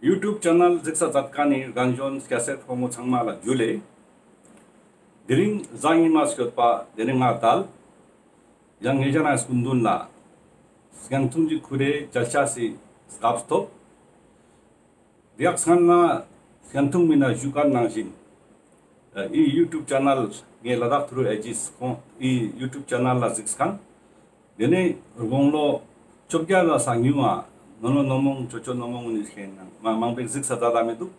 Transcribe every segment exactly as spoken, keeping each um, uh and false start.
ཡུ་ཊུབ་ཆེ་ནལ་གཟིགས་ས་མཛད་མཁན་ནི་རྒན་གཞོན་སྐྱ་སེར་ཕོ་མོ་ཚང་མ་ལ་ཇུ་ལེ། དེ་རིང་གཟའ་ཉི་མ་སྐྱོད་པ་དེ་ནི་ང་དལ་ཡང་ངེད་ཅག་ནང་སྐུ་མདུན་ལ་སྙན་ཐུང་ཅིག་ཁུར་རེ་མཇལ་ཆ་སི་སྐབས་ཐོབ། དེ་ཡག་སྔན་ན་སྙན་ཐུང་མི་ན་ཞུ་མཁན་ནང་བཞིན་ཨི་ཡུ་ཊུབ་ཆེ་ནལ་ངའི་ལ་དྭགས་ཐུ་རུ་ཨེ་ཇིས་ཁོང་ཨི་ཡུ་ཊུབ་ཆེ་ནལ་ལ་གཟིགས་མཁན། དེ་ནས་དགུང་ལོ་བཅོ་བརྒྱད་ལ་ས་ཉུང་བ་ནོ་ནོ་ནོ་མོང་ཅོ་ཅོ་ནོ་མོང་ནི་ཁེན་ན་མ་མང་པོ་གཟིགས་ས་ད་ད་མི་འདུག་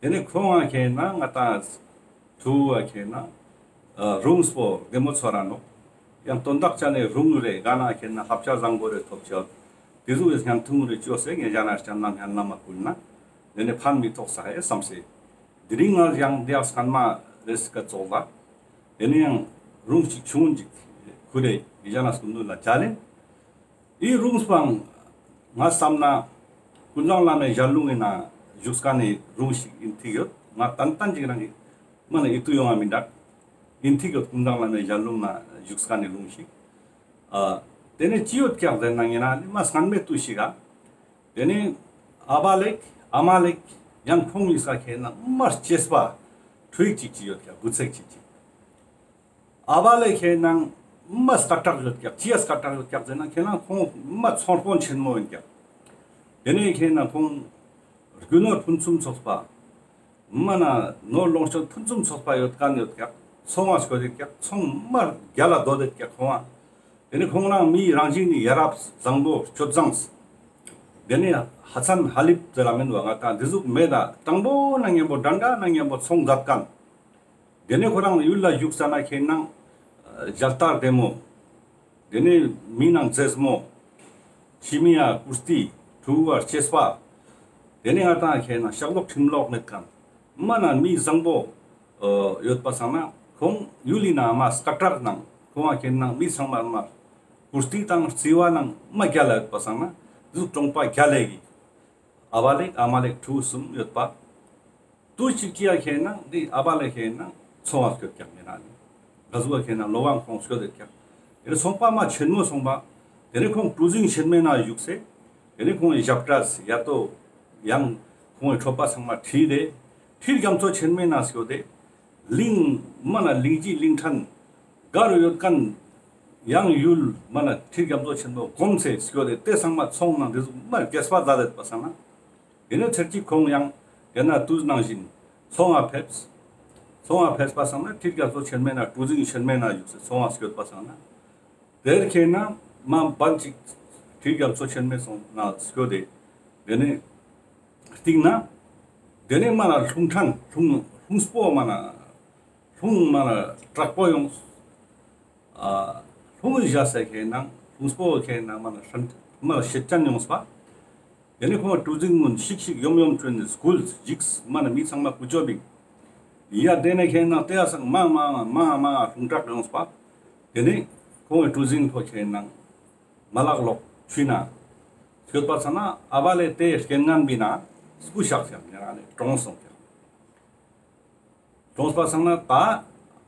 དེ་ནས་ཁོང་ང་ཁེན་ན་ང་ཏང་ཐུ་བ་ཁེན་ན་ཨ་རུངས་པོ་བདེ་མོ་ཚོར་ར་ནོག་ཡང་དོན་དག་ཅན་ནི་རུང་རེ་ག་ན་ཁེན་ན་ཧབ་ཆ་བཟང་པོ་རེ་ཐོབ་ཆོག་དེ་ཟུག་གི་སྙན་ཐུང་རེ་བཅོས་སེ་ངེད་ཅག་ནང་སྙན་ལམ་མ་བསྐུལ་ན་དེ་ནས་ཕན་མི་ཐོགས་ས་ཧེ་བསམ་སེ། དེ་རིང་ང་ཡང་དེ་ཡག་སྔན་མ་རེ་སི་ཀ་ཙོགས་ལ། དེ་ནས་ཡང་རུང་ཞིག་ཆུང་ངུན་ཅིག་ཁུར་རེ་ངེད་ཅག་ནང་སྐུ་མདུན་ལ་མཇལ་ལེ། ཨི་རུངས་པའང་ང་བསམ་ན་ཀུན་བཟང་བླ་མའི་ཞལ་ལུང་ཡིན་ན་བཞུགས་མཁན་ནི་རུང་ཞིག་ཡིན་ཐིག་ཡོད། ང་ཏན་ཏན་ཅིག་རང་གི་མ་ན་ཨི་ཏུ་ཡོང་བ་མི་འདྲ་ཡིན་ཐིག་ཡོད། ཀུན་བཟང་བླ་མའི་ཞལ་ལུང་ན་བཞུགས་མཁན་ནི་རུང་ཞིག་ཨ་དེ་ནས་ཅི་ཡོད་ཀྱག་ཟེར་ན་ངེད་ན་ནི་མ་སྔན་མེད་དུ་ཞིག་ཨ། དེ་ནས་ཨ་བ་ལེག་ཨ་མ་ལེག་ཡང་ཁོང་གཉིས་ཀ་ཁེན་ན་མ་སྐྱེས་པ་ཕྲུ་གུ་ཅིག་ཅིག་ཡོད་ཀྱག་བུ་ཚེག་ཅིག་ཅིག་ཨ་བ་ལེ་ཁེན་ན་མ་སྐད་གྲགས་ཡོད་ཀྱག་ཅི་ཡ་སྐད་གྲགས་ཡོད་ཀྱག་ཟེར་ན་ཁེན་ན་ཁོང་མ་ཚོང་དཔོན་ཆེན་མོ་ཡིན་ཀྱག་དེ་ནས་ཁེན་ན་ཁོང་རྒྱུ་ནོར་ཕུན་སུམ་ཚོགས་པ་མ་ན་ནོར་ལོངས་སྤྱོད་ཕུན་སུམ་ཚོགས་པ་ཡོད་མཁན་ཡོད་ཀྱག་ཚོང་བ་སྐྱོད་ཡོད་ཀྱག་ཚོང་མ་རྒྱལ་ལ་སྡོད་ཡོད་ཀྱག་ཁོང་བ། དེ་ནས་ཁོང་རང་མི་རང་བཞིན་ནི་ཡ་རབས་བཟང་པོ་སྤྱོད་བཟང་། དེ་ནས་ཧ་ཚན་ཧ་ལིབ་ཟེར་ར་མིན་བ་ང་ཏང་འདི་ཟུག་མེད་ད་དྲང་པོ་ན་ཉན་པོ་འདྲ་འདྲ་ན་ཉན་པོ་ཚོང་མཛད་མཁན། དེ་ནས་ཁོ་རང་ཡུལ་ལ་བཞུགས་ས་ན་ཁེན་ན་ཞལ་ལྟ་བདེ་མོ། དེ་ནས་མི་ནང་མཛེས་མོ། ཕྱི་མི་ཡ་ཀུར་ཏི་ཕྲུ་གུ་བ་སྐྱེས་པ། དེ་ནས་ང་ཏང་ཁེན་ན་ཤག་ལོག་ཁྲིམས་ལོག་མེད་མཁན། མ་ན་མི་བཟང་པོ་ཡོད་པ་སང་ན་ཁོང་ཡུལ་ལི་ན་མ་སྐད་གྲགས་ནང་ཁོང་ང་ཁེན་ན་མི་ཚང་མ་མ་ཀུར་ཏི་དང་རྩི་བ་ནང་མ་རྒྱལ་ལ་ཡོད་པ་སང་ན་འདི་ཟུག་གྲོང་པ་རྒྱལ་ལ་གི་ཨ་བ་ལེག་ཨ་མ་ལེག་ཕྲུ་གུ་གསུམ་ཡོད་པ། དུ་ཅིག་ཅི་ཡ་ཁེན་ན་འདི་ཨ་བ་ལེ་ཁེན་ན་ཚོང་བ་སྐྱོད་ཀྱག་ཡིན་ན་ནི། ག་ཟུག་ཁེན་ན་ལོ་བང་ཁོང་སྐྱོད་ཡོད་ཀྱག་དེ་ནས་ཚོང་པ་མ་ཆེན་མོ་སོང་པ། དེ་ནས་ཁོང་གྲུ་གཟིངས་ཆེན་མོའི་ནང་བཞུགས་སེ། དེ་ནས་ཁོང་ཞབས་གྲས་ཡ་ཏོ་ཡང་ཁོང་གི་ཁྲོ་པ་ཚང་མ་ཁྲིད་དེ། ཁྲིད་རྒྱ་མཚོ་ཆེན་མོའི་ནང་སྐྱོད་དེ། གླིང་མ་ན་གླིང་རྗེ་གླིང་ཕྲན་ག་རུ་ཡོད་མཁན་ཡང་ཡུལ་མ་ན་ཁྲིད་རྒྱ་མཚོ་ཆེན་མོ་གོམས་སེ་སྐྱོད་དེ་དེ་ཚང་མ་ཚོང་ནང་དེ་ཟུག་མ་རྒྱས་པ་མཛད་དེ་ཡོད་པ་སང་ན། དེ་ནས་ཚེར་གཅིག་ཁོང་ཡང་དེ་ན་དུས་ནང་བཞིན་ཚོང་ང་ཕེབས། ཚོང་ང་ཕེབས་པ་སང་ན་ཁྲིད་རྒྱ་མཚོ་ཆེན་མོའི་ནང་གྲུ་གཟིངས་ཆེན་མོའི་ནང་བཞུགས་སེ་ཚོང་ང་སྐྱོད་པ་སང་ན། དེར་ཁེན་ན་མ་བན་ཅིག་ཁྲིད་རྒྱ་མཚོ་ཆེན་མོའི་ཚོང་ནང་སྐྱོད་དེ། དེ་ནས་སྟིང་ན། དེ་ནས་མ་ན་ལྷུང་ཕྲན་ལྷུང་ལྷུང་སྤོ་མ་ན་ལྷུང་མ་ན་དྲག་པོ་ཡོང་། ཨ་ལྷུང་བཞག་སེ་ཁེན་ན་ལྷུང་སྤོ་ཁེན་ན་མ་ན་ཧྲན་མ་ན་ཤེད་ཅན་ཡོངས་པ། དེ་ནས་ཁོང་གྲུ་གཟིངས་ངུན་ཤིག་ཤིག་ཡོམ་ཡོམ་བཅོས་ནས་སྐུལ་འཇིགས་མ་ན་མི་ཚང་མ་ཀུ་ཅོ་བིང་། ཡ་དེ་ནས་ཁེན་ན་དེ་ཡ་སང་མ་མ་མ་མ་ལྷུང་དྲག་ཡོངས་པ། དེ་ནས་ཁོང་གི་གྲུ་གཟིངས་ཕོ་ཁེན་ན་མ་ལག་ལོག་ཆུ་ན་སྐྱོད་པ་ཚ་ན་ཨ་བ་ལེ་དེ་རྐྱེན་ངན་བི་ན་སྐུ་གཤེགས་ཀྱང་ཡང་ནས་གྲོངས་སོང་ཀྱང་། གྲོངས་པ་སང་ན་ད་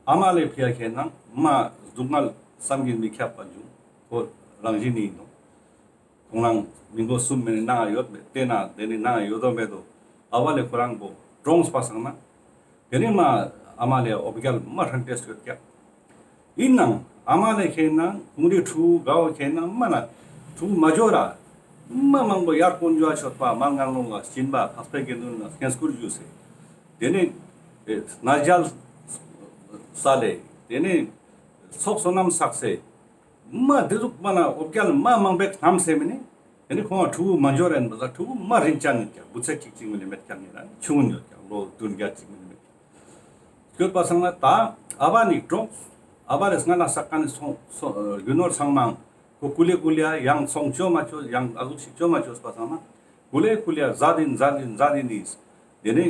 ཨ་མ་ལེ་ཕི་ཡ་ཁེན་ན་མ་སྡུག་བསྔལ་བསམ་གྱིས་མི་ཁྱབ་པ་བྱུང་། ཁོ་རང་བཞིན་ཡིན་ནོ། ཁོང་རང་མི་མགོ་གསུམ་མེ་ནི་ནང་ཡོད་མེད་དེ་ན་དེ་ནི་ནང་ཡོད་དོ་མེད་དོ། ཨ་བ་ལེ་ཁོ་རང་པོ་གྲོངས་པ་སང་ན། དེ་ནི་མ་ཨ་མ་ལེ་འོ་བརྒྱལ་མ་ཧྲན་ཏེ་སྐྱོད་ཀྱག་ཡིན་ནང་ཨ་མ་ལེ་ཁེན་ན་ཁོང་རི་ཕྲུ་གུ་གའོ་ཁེན་ན་མ་ན་ཕྲུ་གུ་མ་འབྱོར་ར། མ་མང་པོ་ཡར་དཀོན་མཆོག་མཆོད་པ་མར་ངན་སློང་ལ་སྦྱིན་པ་འཕགས་པའི་དགེ་འདུན་ལ་བསྙེན་བཀུར་ཞུས་སེ། དེ་ནས་ཨེ་གནས་མཇལ་ས་ལེ། དེ་ནས་ཚོགས་བསོད་ནམས་བསགས་སེ། མ་དེ་ཟུག་མ་ན་འོ་བརྒྱལ་མ་མང་པོ་ཞིག་བསྣམས་སེ་མི་ནི། དེ་ནི་ཁོང་ང་ཕྲུ་གུ་མ་འབྱོར་རན་པ་ས་ཕྲུ་གུ་མ་རིན་ཅན་ཡོད་ཀྱག་བུ་ཚ་གཅིག་གཅིག་མི་ནི་མེད་ཀྱག་ནི་ར་ཆུང་ངུན་ཡོད་ཀྱག་ལོ་བདུན་བརྒྱད་གཅིག་མི་ནི་མེད་ཀྱག་སྐྱོད་པ་སང་ན་ད་ཨ་བ་ནི་གྲོངས། ཨ་བ་རེ་སྔ་ན་བསགས་མཁན་ནི་ཚོང་ཚོང་རྒྱུ་ནོར་ཚང་མ་ཁོ་ཀུ་ལེ་ཀུ་ལེ་ཡང་ཚོང་བཅོ་མ་བཅོ་ཡང་ཨ་ཟུག་ཞིག་བཅོ་མ་བཅོས་པ་སང་ན་ཀུ་ལེ་ཀུ་ལེ་ཟ་དིན་ཟ་དིན་ཟ་དིན་ནི། དེ་ནི་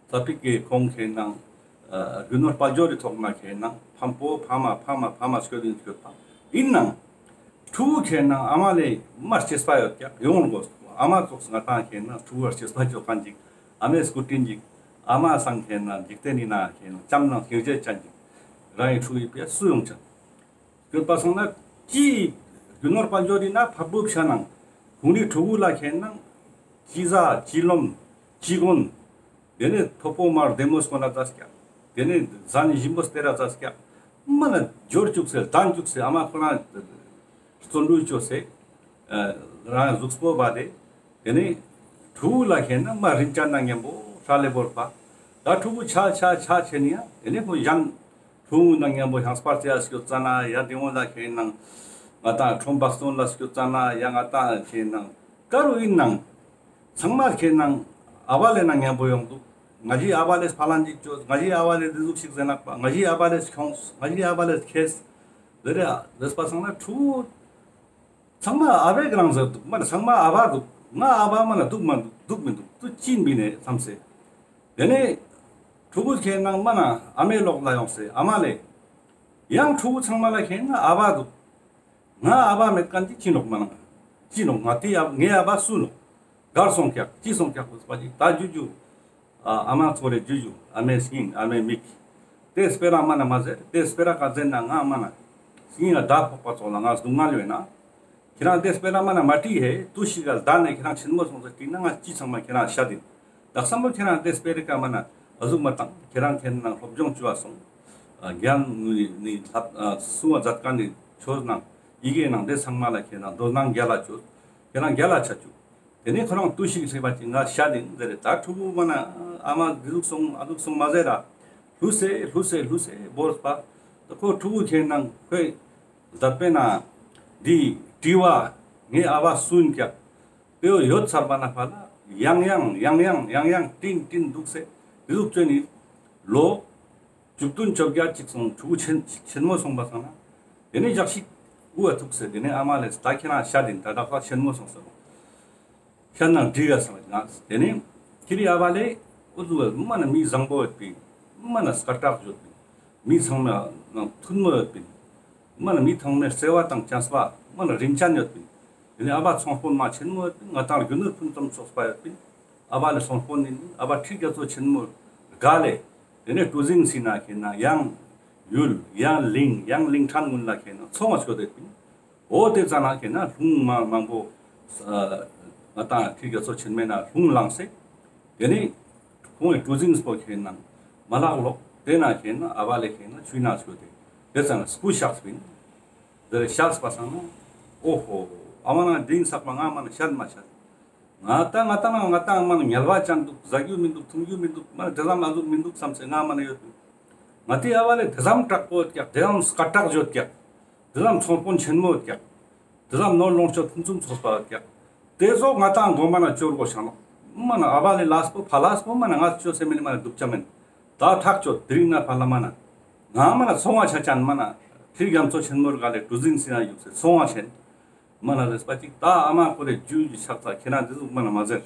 ཙ་པིག་གི་ཁོང་ཁེན་ན་རྒྱུ་ནོར་དཔལ་འབྱོར་རི་ཐོག་ན་ཁེན་ན་ཕམ་པོ་ཕ་མ་ཕ་མ་ཕ་མ་སྐྱོད་དིན་སྐྱོད་པ་ཡིན་ནང་། ཕྲུ་གུ་ཁེན་ན་ཨ་མ་ལེ་མ་སྐྱེས་པ་ཡོད་ཀྱག་ཡོང་དགོས། ཨ་མ་ཙོགས་ང་ཏང་ཁེན་ན་ཕྲུ་གུ་སྐྱེས་པ་བཅོ་མཁན་ཅིག་ཨ་མའི་སྐུ་དྲིན་ཅིག་ཨ་མ་སང་ཁེན་ན་འཇིག་རྟེན་ནི་ན་ཁེན་ན་ལྕམ་ནང་སྙིང་རྗེ་ཅན་ཅིག་རང་གི་ཕྲུ་གུ་ཡི་ཕི་སུ་ཡོང་ཅན། སྐྱོད་པ་སང་ན་ཅི་རྒྱུ་ནོར་དཔལ་འབྱོར་ཡིན་ན་ཕ་བུ་ཕྱ་ནང་ཁོང་རི་ཕྲུ་གུ་ལ་ཁེན་ན་ ཅི་ཟ་ཅི་ལོམ་ཅི་གོན། དེ་ནས་ཐོ་པོ་མར་བདེ་མོ་སྐོན་ན་ཙ་སྐྱག། དེ་ནས་ཟན་ཞིམ་པོ་སྟེར་ར་ཙ་སྐྱག། མ་ན་འབྱོར་བཅུག་སེ་ལྡན་བཅུག་སེ་ཨ་མ་ཁོ་ན་བརྩོན་འགྲུས་བཅོས་སེ་རང་གཟུགས་པོ་བ་དེ། དེ་ནས་ཕྲུ་གུ་ལ་ཁེན་ན་མ་རིན་ཅན་ན་ཉམ་པོ་ཧྲ་ལེ་བོར་པ། ད་ཕྲུ་གུ་ཆ་ཆ་ཆ་ཆེ་ནི་ཡ། དེ་ནས་ཁོ་ཡང་ཕྲུ་གུ་ན་ཉམ་པོ་ཡང་སྤར་ཙེ་ཡ་སྐྱོད་ཙ་ན་ཡ། དེ་འོ་ལ་ཁེན་ན་ང་ཏང་ཁྲོམ་བག་སྟོན་ལ་སྐྱོད་ཙ་ན་ཡ། ང་ཏང་ཁེན་ན་ཀ་རུ་ཡིན་ནང་ཚང་མ་ཁེན་ན་ཨ་བ་ལེ་ན་ཉམ་པོ་ཡོང་འདུག། ང་ཞི་ཨ་བ་ལེས་ཕ་ལན་ཅིག་བཅོས། ང་ཞི་ཨ་བ་ལེས་འདི་ཟུག་ཞིག་ཟེར་ནག་པ། ང་ཞི་ཨ་བ་ལེས་ཁྱོངས། ང་ཞི་ཨ་བ་ལེས་ཁེས། ཟེར་རེ་ཟེར་པ་སང་ན་ཕྲུ་གུ་ཚང་མ་ཨ་བས་རང་ཟེར་འདུག། མ་ན་ཚང་མ་ཨ་བ་འདུག། ང་ཨ་བ་མ་ན་འདུག་མ་འདུག། འདུག་མི་འདུག། དུ་ཅིན་བི་ནས་བསམ་སེ། དེ་ནས་ཕྲུ་གུ་ཁེན་ན་མ་ན་ཨ་མའི་ལོག་ལ་ཡོང་སེ་ཨ་མ་ལེ། ཡང་ཕྲུ་གུ་ཚང་མ་ལ་ཁེན་ན་ཨ་བ་འདུག། ང་ཨ་བ་མེད་མཁན་ཅིག་ཅི་ནོག་མ་ན། ཅི་ནོག། ང་དེ་ཨ་ངའི་ཨ་བ་སུ་ནོག། གར་སོང་ཀྱག། ཅི་སོང་ཀྱག་གོ་སྤ་ཅིག་ད་ཇུ་ཇུ། ཨ་ཨ་མ་ཚོ་རེ་ཇུ་ཇུ། ཨ་མའི་སྙིང་ཨ་མའི་མིག། དེ་སྤེ་ར་མ་ན་མ་ཟེར། དེ་སྤེ་ར་ཀ་ཟེར་ན་ང་མ་ན་སྙིང་ང་ད་ཕོག་པ་ཚོགས་ལ་ང་སྡུག་བསྔལ་ཡོད་ན། ཁྱེད་རང་དེ་སྤེ་ར་མ་ན་མ་དྲིས་ཧེ། དུ་ཞིག་ག་ལྡན་ནས་ཁྱེད་རང་ཆེན་མོ་སོང་ཟེར་དྲིས་ན་ང་ཅི་ཚང་མ་ཁྱེད་རང་བཤད་དེ། དག་ས་མོ་ཁྱེད་རང་དེ་སྤེ་ར་ཀ་མ་ན་ཨ་ཟུག་མ་བཏང་། ཁྱེད་རང་ཁེན་ན་སློབ་སྦྱོང་བཅུ་བ་སོང་། རྒྱན་ནི་ནི་ལྷབ་སུ་བ་མཛད་མཁན་ནི་ཆོས་ནང་ཡི་གེ་ནང་དེ་ཚང་མ་ལ་ཁེན་ན་དོ་སྣང་རྒྱལ་ལ་བཅོས། ཁྱེད་རང་རྒྱལ་ལ་ཆ་བཅུག། དེ་ནས་ཁོ་རང་དུ་ཞིག་ཟེར་བ་ཅིག་ང་ཤ་དེ་ཟེར་རེ། ད་ཕྲུ་གུ་མ་ན་ཨ་མ་འདི་ཟུག་སོང་ཨ་ཟུག་སོང་མ་ཟེར་ར། ལྷུ་སེ་ལྷུ་སེ་ལྷུ་སེ་བོར་པ། ད་ཁོ་ཕྲུ་གུ་ཁེན་ན་ཁོས་མཛད་པས་ན་འདི་དྲི་བ་ངའི་ཨ་བ་སུན་ཀྱག། དེ་ཡོད་ཚར་བ་ན་ཕ་ལ་ཡང་ཡང་ཡང་ཡང་ཡང་ཡང་དྲིན་དྲིན་འདུག་སེ་འདི་ཟུག་བཅོས་ནི་ལོ། བཅུ་བདུན་བཅོ་བརྒྱད་ཅིག་སོང་། ཕྲུ་གུ་ཆེན་ཆེན་མོ་སོང་པ་སང་ན། དེ་ནས་ཞག་ཞིག་དབུ་བ་ཐུག་སེ་དེ་ནས་ཨ་མ་ལེས་ད་ཁྱེད་རང་ཤ་དེ་ད་ད་ཁ་ཆེན་མོ་སོང་ཟེར་ནོ། ཤ་ནང་འདྲི་ག་སང་ང་དེ་ནས་ཁྱེད་རི་ཨ་བ་ལེ་འུ་ཚུ་མ་ན་མི་བཟང་པོ་ཡོད་པིན། མ་ན་སྐད་གྲགས་ཡོད་པིན། མི་ཚང་མ་ནང་མཐུན་མོ་ཡོད་པིན། མ་ན་མི་ཚང་མའི་བརྩེ་བ་དང་བྱམས་པ་མ་ན་རིན་ཅན་ཡོད་པིན། དེ་ནས་ཨ་བ་ཚོང་དཔོན་མ་ཆེན་མོ་ཡོད་པིན། ང་དང་རྒྱུ་ནོར་ཕུན་སུམ་ཚོགས་པ་ཡོད་པིན། ཨ་བ་ལེ་ཚོང་དཔོན་ཡིན། ཨ་བ་ཁྲི་རྒྱ་མཚོ་ཆེན་མོ་དགའ་ལེ། དེ་ནས་གྲུ་གཟིངས་སི་ན་ཁེན་ན་ཡང་ཡུལ་ཡང་གླིང་ཡང་གླིང་ཕྲན་ཀུན་ལ་ཁེན་ན་ཚོང་བ་སྐྱོད་དེ་པིན། འོ་དེ་ཙ་ན་ཁེན་ན་ལུང་མ་མང་པོ་ང་དང་ཁྲི་རྒྱ་མཚོ་ཆེན་མོའི་ན་ལུང་བླངས་སེ། དེ་ནས་ཁོང་གི་གྲུ་གཟིངས་པོ་ཁེན་ན་མ་ལག་ལོག་དེ་ན་ཁེན་ན་ཨ་བ་ལེ་ཁེན་ན་ཆུའི་ན་སྐྱོད་དེ། དེ་ཙ་ན་སྐུ་གཤེགས་པིན། དེ་རེ་གཤེགས་པ་སང་ན་ཨོ་ཧོ། ཨ་མ་ན་དེ་ཡིན་ས་པ་ང་མ་ན་ཤད་མ་ཤད། ང་ད་ང་ད་ང་ང་ད་མ་ན་ངལ་བ་ཅན་འདུག། ཟ་རྒྱུ་མི་འདུག། འཐུང་རྒྱུ་མི་འདུག། མ་ན་དེ་ཙམ་ཨ་ཟུག་མི་འདུག་བསམ་སེ་ང་མ་ན་ཡོད་འདུག། ང་དེ་ཨ་བ་ལེ་དེ་ཙམ་དྲག་པོ་ཡོད་ཀྱག། དེ་ཙམ་སྐད་གྲགས་ཡོད་ཀྱག། དེ་ཙམ་ཚོང་དཔོན་ཆེན་མོ་ཡོད་ཀྱག། དེ་ཙམ་ནོར་ལོངས་སྤྱོད་ཕུན་སུམ་ཚོགས་པ་ཡོད་ཀྱག། དེ་ཚོ་ང་ད་མགོ་མ་ན་ཅོར་གོ་ཤ་ནོག། མ་ན་ཨ་བ་ལེ་ལས་པོ་ཕ་ལས་པོ་མ་ན་ང་ཅོ་སེ་མེ་ནི་མ་ན་སྡུག་ཅ་མེན། ད་ཐག་ཆོད། དེ་རིང་ན་ཕ་ལ་མ་ན་ང་མ་ན་ཚོང་བ་ཆ་ཅན་མ་ན་ཁྲི་རྒྱ་མཚོ་ཆེན་མོར་ག་ལེ་གྲུ་གཟིངས་སི་ན་ཡུག་སེ་ཚོང་བ་ཆེན། མ་ན་རེས་པ་ཅིག་ད་ཨ་མ་ཁོ་རེ་ཇུ་ཇུ་ཆགས་ཚ། ཁྱེད་རང་འདི་ཟུག་མ་ན་མ་ཟེར།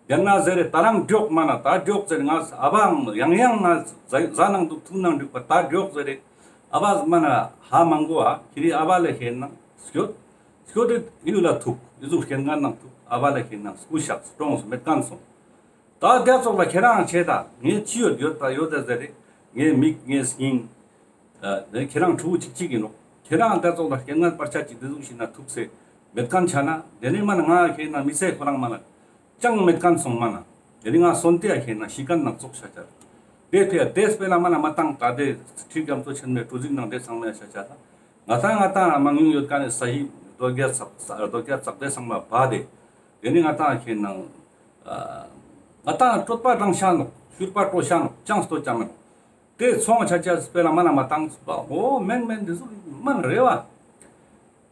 ཡང་ན་ཟེར་རེ་ད་རང་མགྱོགས་མ་ན་ད་མགྱོགས་ཟེར། ང་ཨ་བ་ཡང་ཡང་ང་ཟ་ཟ་ནང་འདུག། འཐུང་ནང་འདུག་པ་ད་མགྱོགས་ཟེར་རེ། ཨ་བ་མ་ན་ཧ་མང་གོ་ཨ། ཁྱེད་རི་ཨ་བ་ལེ་ཁེན་ན་སྐྱོད་སྐྱོད་དེ་ཡུལ་ལ་ཐུག། ཡུལ་ཟུག་རྐྱེན་ངན་ནང་ཐུག། ཨ་བ་ལེ་ཁེན་ན་སྐུ་གཤེགས་གྲོངས་སོང་། མེད་མཁན་སོང་། ད་དེ་ཙོགས་ལ་ཁྱེད་རང་ཆེ་ད་ངས་ཅི་ཡོད་ཡོད་ད་ཡོད་ད་ཟེར་རེ། ངའི་མིག་ངའི་སྙིང་། ཨ་ནི་ཁྱེད་རང་ཕྲུ་གུ་གཅིག་གཅིག་ཡིན་ནོག། ཁྱེད་རང་དེ་ཙོགས་ལ་རྐྱེན་ངན་བར་ཆད་ཅིག་དེ་ཟུག་ཞིག་ན་ཐུག་སེ་མེད་མཁན་ཆ་ན། དེ་ནས་མ་ན་ང་ཁེན་ན་མི་ཚེ་ཁོ་རང་མ་ན་ཅང་མེད་མཁན་སོང་མ་ན། དེ་ནས་ང་སོན་ཏེ་ཡ་ཁེན་ན་ཤི་མཁན་ནང་ཙོགས་ཆ་ཆ། དེ་ཕི་ཡ་དེ་སྤེ་ལ་མ་ན་མ་བཏང་། ད་དེ་ཁྲི་རྒྱ་མཚོ་ཆེན་མོའི་གྲུ་གཟིངས་ནང་དེ་ཚང་མ་ཆ་ཆ་ད། ང་ཏང་ང་ཏང་མང་ཉུང་ཡོད་མཁན་ནི་ས་ཡི་རྡོ་རྒྱ་ཙག་རྡོ་རྒྱ་ཙག་དེ་ཚང་མ་བ་དེ། དེ་ནི་ང་ཏང་ཁེན་ན་ང་ཏང་སྤྲོད་པ་དྲང་ཤ་ནོག། ཤུར་པ་སྤྲོ་ཤ་ནོག། ཅང་སྟོད་ཅང་མེད་ནོག། དེ་ཚོང་ཆ་ཆ་སྤེ་ལ་མ་ན་མ་བཏང་སྤ། འོ་མེན་མེན་འདི་ཟུག་མ་ན་རེ་བ།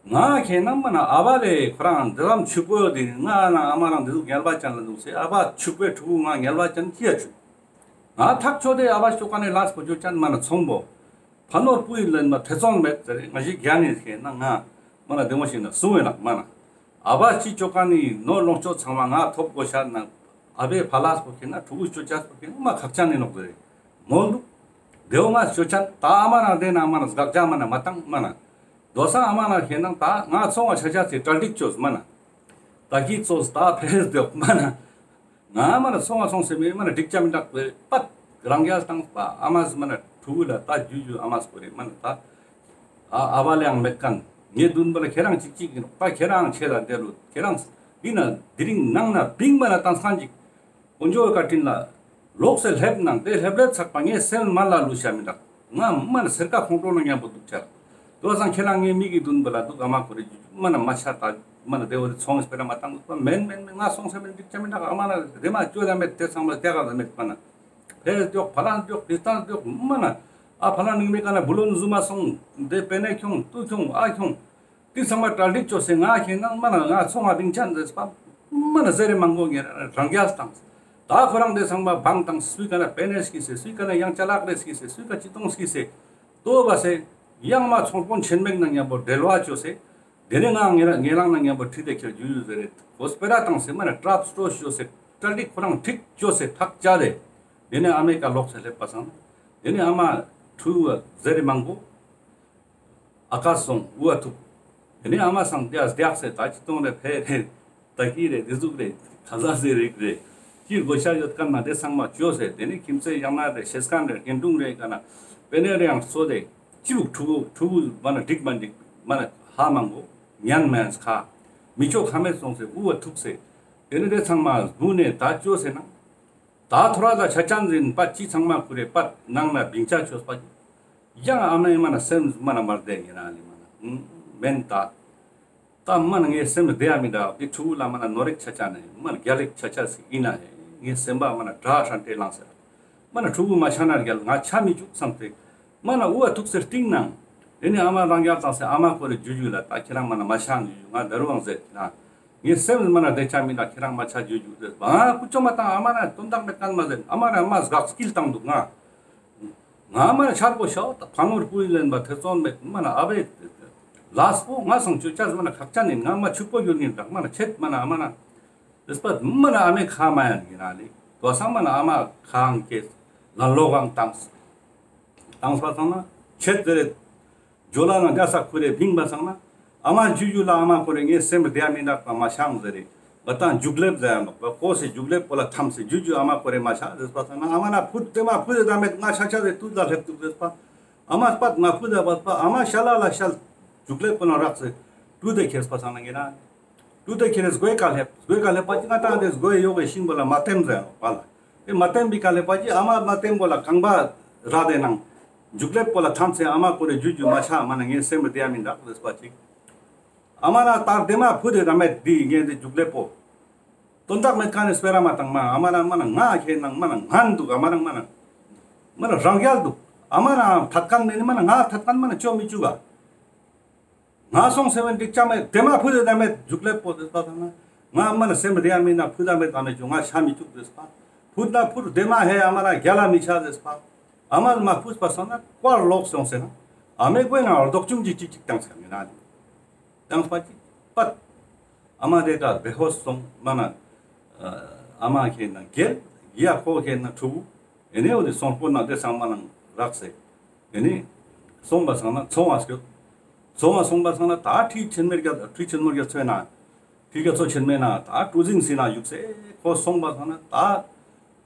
ང་ཁེན་ན་མ་ན་ཨ་བ་ལེ་ཁོ་རང་འདི་ལམ་ཕྱུག་པོ་ཡོད་དེ། ང་ན་ཨ་མ་རང་འདི་ཟུག་ངལ་བ་ཅན་ལ་འདུག་སེ། ཨ་བ་ཕྱུག་པོའི་ཕྲུ་གུ་ང་ངལ་བ་ཅན་ཅི་ཡ་ཆུག། ང་ཐག་ཆོད་དེ་ཨ་བ་ཤོ་ཀ་ནི་ལས་པོ་ཅོ་ཅན་མ་ན་ཚོང་པོ། ཕ་ནོར་བུ་ཡི་ལེན་པ་ཐེ་ཚོམ་མེད་ཟེར་རེ། ང་ཞིག་རྒྱ་ནི་ཁེན་ན་ང་མ་ན་བདེ་མོ་ཞིག་ན་སུང་བའི་ལག་མ་ན། ཨ་བ་ཅི་ཅོ་ཀ་ནི་ནོར་ལོངས་སྤྱོད་ཚང་མ་ང་ཐོབ་གོ་ཤ་ན། ཨ་བའི་ཕ་ལས་པོ་ཁེན་ན་ཕྲུ་གུ་ཅོ་ཅས་པོ་ཁེན་ན་མ་ཁག་ཅན་ནི་ནོག་ཟེར་རེ། མོལ་འདུག། དེའོ་ང་ཅོ་ཅན་ད་ཨ་མ་རང་དེ་ན་མ་ན་སྒག་ཅ་མ་ན་མ་བཏང་མ་ན། དོ་ས་ཨ་མ་ན་ཁེན་ན་ད་ང་ཚོང་བ་ཆ་ཆ་ཚེ་གྲ་སྒྲིག་ཅོས་མ་ན། ད་ཀི་ཚོས་ད་ཕེས་དེ་མ་ན། ང་མ་ན་སོང་བ་སོང་སེ་མེ་མ་ན་འགྲིག་ཅ་མི་འདུག་པ། རང་རྒྱལ་བཏང་པ། ཨ་མས་མ་ན་ཕྲུ་གུ་ལ་ད་རྒྱུ་རྒྱུ་ཨ་མས་པོ་རེ་མ་ན་ད། ཨ་ཨ་བ་ལེའང་མེད་མཁན། ངའི་མདུན་པ་ལ་ཁྱེད་རང་གཅིག་གཅིག་ཡིན་ནོག་པ། ཁྱེད་རང་ཆེ་ལ་འདེ་རུ་ཁྱེད་རང་ ཡིན་ན་དེ་རིང་ནང་ན་བིང་བ་ན་ཏང་སང་ཅིག་དཀོན་མཆོག་བཀའ་དྲིན་ལ་ལོག་སེ་སླེབས་ནང་དེ་སླེབས་སླེབས་ཚག་པ་ངའི་སེམས་མ་ལ་ལུས་ཤ་མི་འདུག་ང་མ་ན་སེར་ཀ་ཁོང་ཁྲོ་ན་མཉམ་པོ་འདུག་ཆ། དོ་སང་ཁྱེད་རང་ངའི་མིག་གི་མདུན་པ་ལ་འདུག་ཨ་མ་ཁོ་རེ་མ་ན་མ་ཆ་ད་མ་ན་དེ་འོ་དེ་ཚོང་སྤེ་ར་མ་བཏང་འདུག་པ་མེན་མེན་མེན་ང་སོང་སེ་མེན་འགྲིག་ཆ་མི་འདུག་ཨ་མ་ན་རེ་མ་ཅོ་ལ་མེད་དེ་ཚང་མ་སྟེ་ག་ལ་མེད་པ་ན་ཕེ་ལ་འདུག་ཕ་ལ་འདུག་པི་སྟན་འདུག་མ་ན་ཨ་ཕ་ལ་ནིང་མེ་ཀ་ན་བུ་ལོན་ཟུ་མ་སོང་དེ་པེ་ནེ་ཁྱོང་ཏུ་ཁྱོང་ཨ་ཁྱོང་། དེ་ཚང་མ་གྲ་སྒྲིག་བཅོས་སེ་ང་ཁྱེད་ནང་མ་ན་ང་ཚོང་ང་བིང་ཆ་མཛད་པ་མ་ན་ཟེར་རེ་མང་པོ་ངེ་རང་རྒྱལ་བཏང་། ད་ཁོ་རང་དེ་ཚང་མ་བང་དང་སུའི་ཀ་ན་པེ་ནེ་སྐྱིས་སེ་སུའི་ཀ་ན་ཡང་ཅ་ལག་རེ་སྐྱིས་སེ་སུའི་ཀ་ཅི་གཏོང་སྐྱིས་སེ་ལྟོ་བ་སེ་ཡང་མ་ཚོང་དཔོན་ཆེན་མེག་ནང་མཉམ་པོ་འབྲེལ་བ་བཅོས་སེ་དེ་ནས་ང་ངེ་རང་ངེ་རང་ནང་མཉམ་པོ་ཁྲིད་དེ་ཁྱེར་རྒྱུ་ཡུ་ཟེར་རེ་ཁོ་སྤེ་ར་བཏང་སེ་མ་ན་ཀྲབ་སྟོ་བཅོས་སེ་གྲ་སྒྲིག་ཁོ་རང་ཁྲིག་བཅོས་སེ་ཐག་བཅད་དེ་དེ་ནས་ཨ་མེ་ཀ་ལོག་སེ་སླེབས་པ་སང་དེ་ནས་ཨ་མ་ཁྲུ་ཟེར་རེ་མང་པོ། ཨ་ཀ་སོང་ཨུ་ཨ་ཐུག་དེ་ནས་ཨ་མ་སང་དེ་ཨ་སྡེག་སེ་ད་ཅི་གཏོང་རེ་ཕེ་རེ་ད་ཀི་རེ་དེ་ཟུག་རེ་ཁ་ཟ་སེ་རིག་རེ་ཅི་དགོས་ཤ་ཡོད་ཁན་ན་དེ་ཚང་མ་བཅོས་སེ་དེ་ནས་ཁྱིམ་མཚེས་ཡང་ན་རེ་ཤེས་ཁན་རེ་རྒན་དྲུང་རེ་ཀ་ན་པེ་ནེ་རེ་ཡང་གསོ་དེ་ཅི་བུག་ཕྲུ་གུ་ཕྲུ་གུ་མ་ན་འགྲིག་མ་འགྲིག་མ་ན་ཧ་མང་པོ་ཉན་མེན་ཁ་མི་ཆོག་ཁ་མེད་སོང་སེ་ཨུ་ཨ་ཐུག་སེ་དེ་ནས་དེ་ཚང་མ་སྦུ་ནས་ད་བཅོས་སེ་ན། ད་ཐོ་ར་ལ་ཆ་ཅན་ཟིན་པ་ཅི་ཚང་མ་ཁུ་རེ་པད་ནང་ན་བིང་ཆ་ཆོས་པ་ཡང་ཨ་མའི་མ་ན་སེམས་མ་ན་མར་བདེ་ཡིན་ན་ལི་མ་ན་མེན་ད། ད་མ་ན་ངའི་སེམས་བདེ་ཡ་མི་འདྲ་བའི་ཕྲུ་གུ་ལ་མ་ན་ནོར་རིག་ཆ་ཆ་ནས་མ་ན་རྒྱ་རིག་ཆ་ཆ་ཞིག་ཡིན་ན་ངའི་སེམས་པ་མ་ན་དགྲ་ཧྲན་ཏེ་ལངས་ཟེར། མ་ན་ཕྲུ་གུ་མ་ཆ་ན་རྒྱལ་ང་ཆ་མི་བཅུག་བསམ་སྟེ། མ་ན་ཨུ་ཨ་ཐུག་སེ་སྟིང་ནང་། དེ་ནས་ཨ་མ་རང་རྒྱལ་བཏང་སེ་ཨ་མ་ཁོ་རེ་ཇུ་ཇུ་ལ་ད་ཁྱེད་རང་མ་ན་མ་ཆ་ཇུ་ཇུ་ང་ད་རུང་ཟེར་ན། ངའི་སེམས་མ་ན་བདེ་ཆ་མི་ན་ཁྱེད་རང་མ་ཆ་ཇུ་ཇུ་ཟེར་བ་ང་ཀུ་ཅོ་མ་བཏང་ཨ་མ་ན་དོན་དག་མེད་ཁན་མ་ཟེར་ཨ་མ་ར་མ་སྒག་སྐྱིལ་བཏང་འདུག་ང་། ང་མ་ཆར་པོ་ཤོག་ད་ཕ་ནོར་བུ་ལེན་པ་ཐེ་ཚོམ་མེད་མ་ན་ཨ་བའི་ལས་པོ་ང་སང་ཆུ་ཆ་མ་ན་ཁག་ཅན་ཡིན་ང་མ་ཕྱུག་པོ་ཡོད་ཡིན་རག་མ་ན་ཆེད་མ་ན་ཨ་མ་ན། དེ་སྤ་མ་ན་ཨ་མའི་ཁ་མ་ཡན་ཡིན་ན་ལི་དོ་སང་མ་ན་ཨ་མ་ཁའང་སྐྱེས་ལ་ལོག་གང་བཏང་། བཏང་སྤ་ཚང་ན་ཆེད་དེ་རེད། ཇོ་ལ་ན་རྒྱ་ས་ཁུ་རེ་བིང་པ་སང་ན་ཨ་མ་ཇུ་ཇུ་ལ་ཨ་མ་ཁོ་རེ་ངའི་སེམས་བདེ་མི་འདག་པ་མ་ཤང་ཟེར་རེ་བ་དང་འཇུག་ལེབ་ཟེར་ཡ་ནོག་པ་ཁོ་སེ་འཇུག་ལེབ་པོ་ལ་ཐམས་སེ་ཇུ་ཇུ་ཨ་མ་ཁོ་རེ་མ་ཤ་ཟེར་སྤ་སང་ན་ཨ་མ་ན་ཕུད་དེ་མ་ཕུད་དེ་ད་མེད་ང་ཤ་ཤ་ཟེར་ཏུ་ད་ལེབ་ཏུ་ཟེར་སྤ་ཨ་མ་སྤ་མ་ཕུད་དེ་བ་སྤ་ཨ་མ་ཤ་ལ་ལ་ཤ་འཇུག་ལེབ་པོ་ན་རག་སེ་ཏུ་དེ་ཁེར་སྤ་སང་ན་ངེ་ན། ཏུ་ཏེ་ཁེ་རེ་སྒོའི་ཀ་ལེབ། སྒོའི་ཀ་ལེབ་པ་ཅི་ང་ཏང་དེ་སྒོའི་ཡོག་གི་ཤིང་པོ་ལ་མ་ཏེམ་ཟེར་ནོག་པ་ལ། དེ་མ་ཏེམ་པའི་ཀ་ལེབ་པ་ཅི་ཨ་མ་མ་ཏེམ་པོ་ལ་གང་པ་ར་དེ་ནང་། འཇུག་ལེབ་པོ་ལ་ཐམས་སེ་ཨ་མ་ཁོ་རེ་ཇུ་ཇུ་མ་ཆ་མ་ན་ངའི་སེམས་བདེ་ཡ་མི་འདག་ཟེར་པ་ཅིག་ཨ་མ་ན་ལྟར་དེ་མ་ཕུ་དེ་ད་མེད་དེ་ངའི་དེ་འཇུག་ལེབ་པོ། དོན་དག་མེད་ཀ་ནས་སྤེ་ར་མ་བཏང་མ་ཨ་མ་ན་མ་ན་ང་ཁེ་ནང་མ་ན་ངན་འདུག་ཨ་མ་ན་མ་ན། མ་ན་རང་རྒྱལ་འདུག་ཨ་མ་ན་ཐད་ཀ་མེད་ནི་མ་ན་ང་ཐད་ཀ་མ་ན་ཅོ་མི་ཅུག་ག་ང་སོང་སེ་བན་འགྲིག་ཅང་མེད་དེ་མ་ཕུ་དེ་ད་མེད་འཇུག་ལེབ་པོ་དེ་སྤ་ཚང་ན་ང་མ་ན་སེམས་རེ་ཡ་མི་ན་ཕུ་ད་མེད་ད་མེད་ཅུ་ང་ཤ་མི་ཅུག་དེ་སྤ་ཕུ་ད་ཕུ་དེ་མ་ཧེ་ཨ་མ་ན་རྒྱལ་ལ་མི་ཆ་དེ་སྤ་ཨ་མ་མ་ཕུ་སྤ་སང་ན་ཀོར་ལོག་སོང་སེ་ན་ཨ་མའི་གོས་ན་རྡོག་ཅུང་ཅིག་ཅིག་ཅིག་བཏང་སེ་ན་ནི་བཏང་སྤ་ཅིག་པད་ཨ་མ་དེ་ད་བེ་ཧོ་སོང་མ་ན་ཨ་མ་ཁེ་ན་རྒྱལ་ཡ་ཁོ་ཁེ་ན་ཕྲུ་གུ་ཨེ་ནེ་འོ་དེ་སོང་པོ་ན་དེ་སང་མ་ན་རག་སེ། དེ་ནས་སོང་པ་སང་ན་ཚོང་བ་སྐྱོད། ཚོང་བ་སོང་པ་སང་ན་ད་ཁྲི་ཆེན་མོ་རྒྱ་ཁྲི་ཆེན་མོ་རྒྱ་མཚོའི་ན་ཁྲི་རྒྱ་མཚོ་ཆེན་མོའི་ན་ད་གྲུ་གཟིངས་སི་ན་བཞུགས་སེ་ཁོ་སོང་པ་སང་ན་ད་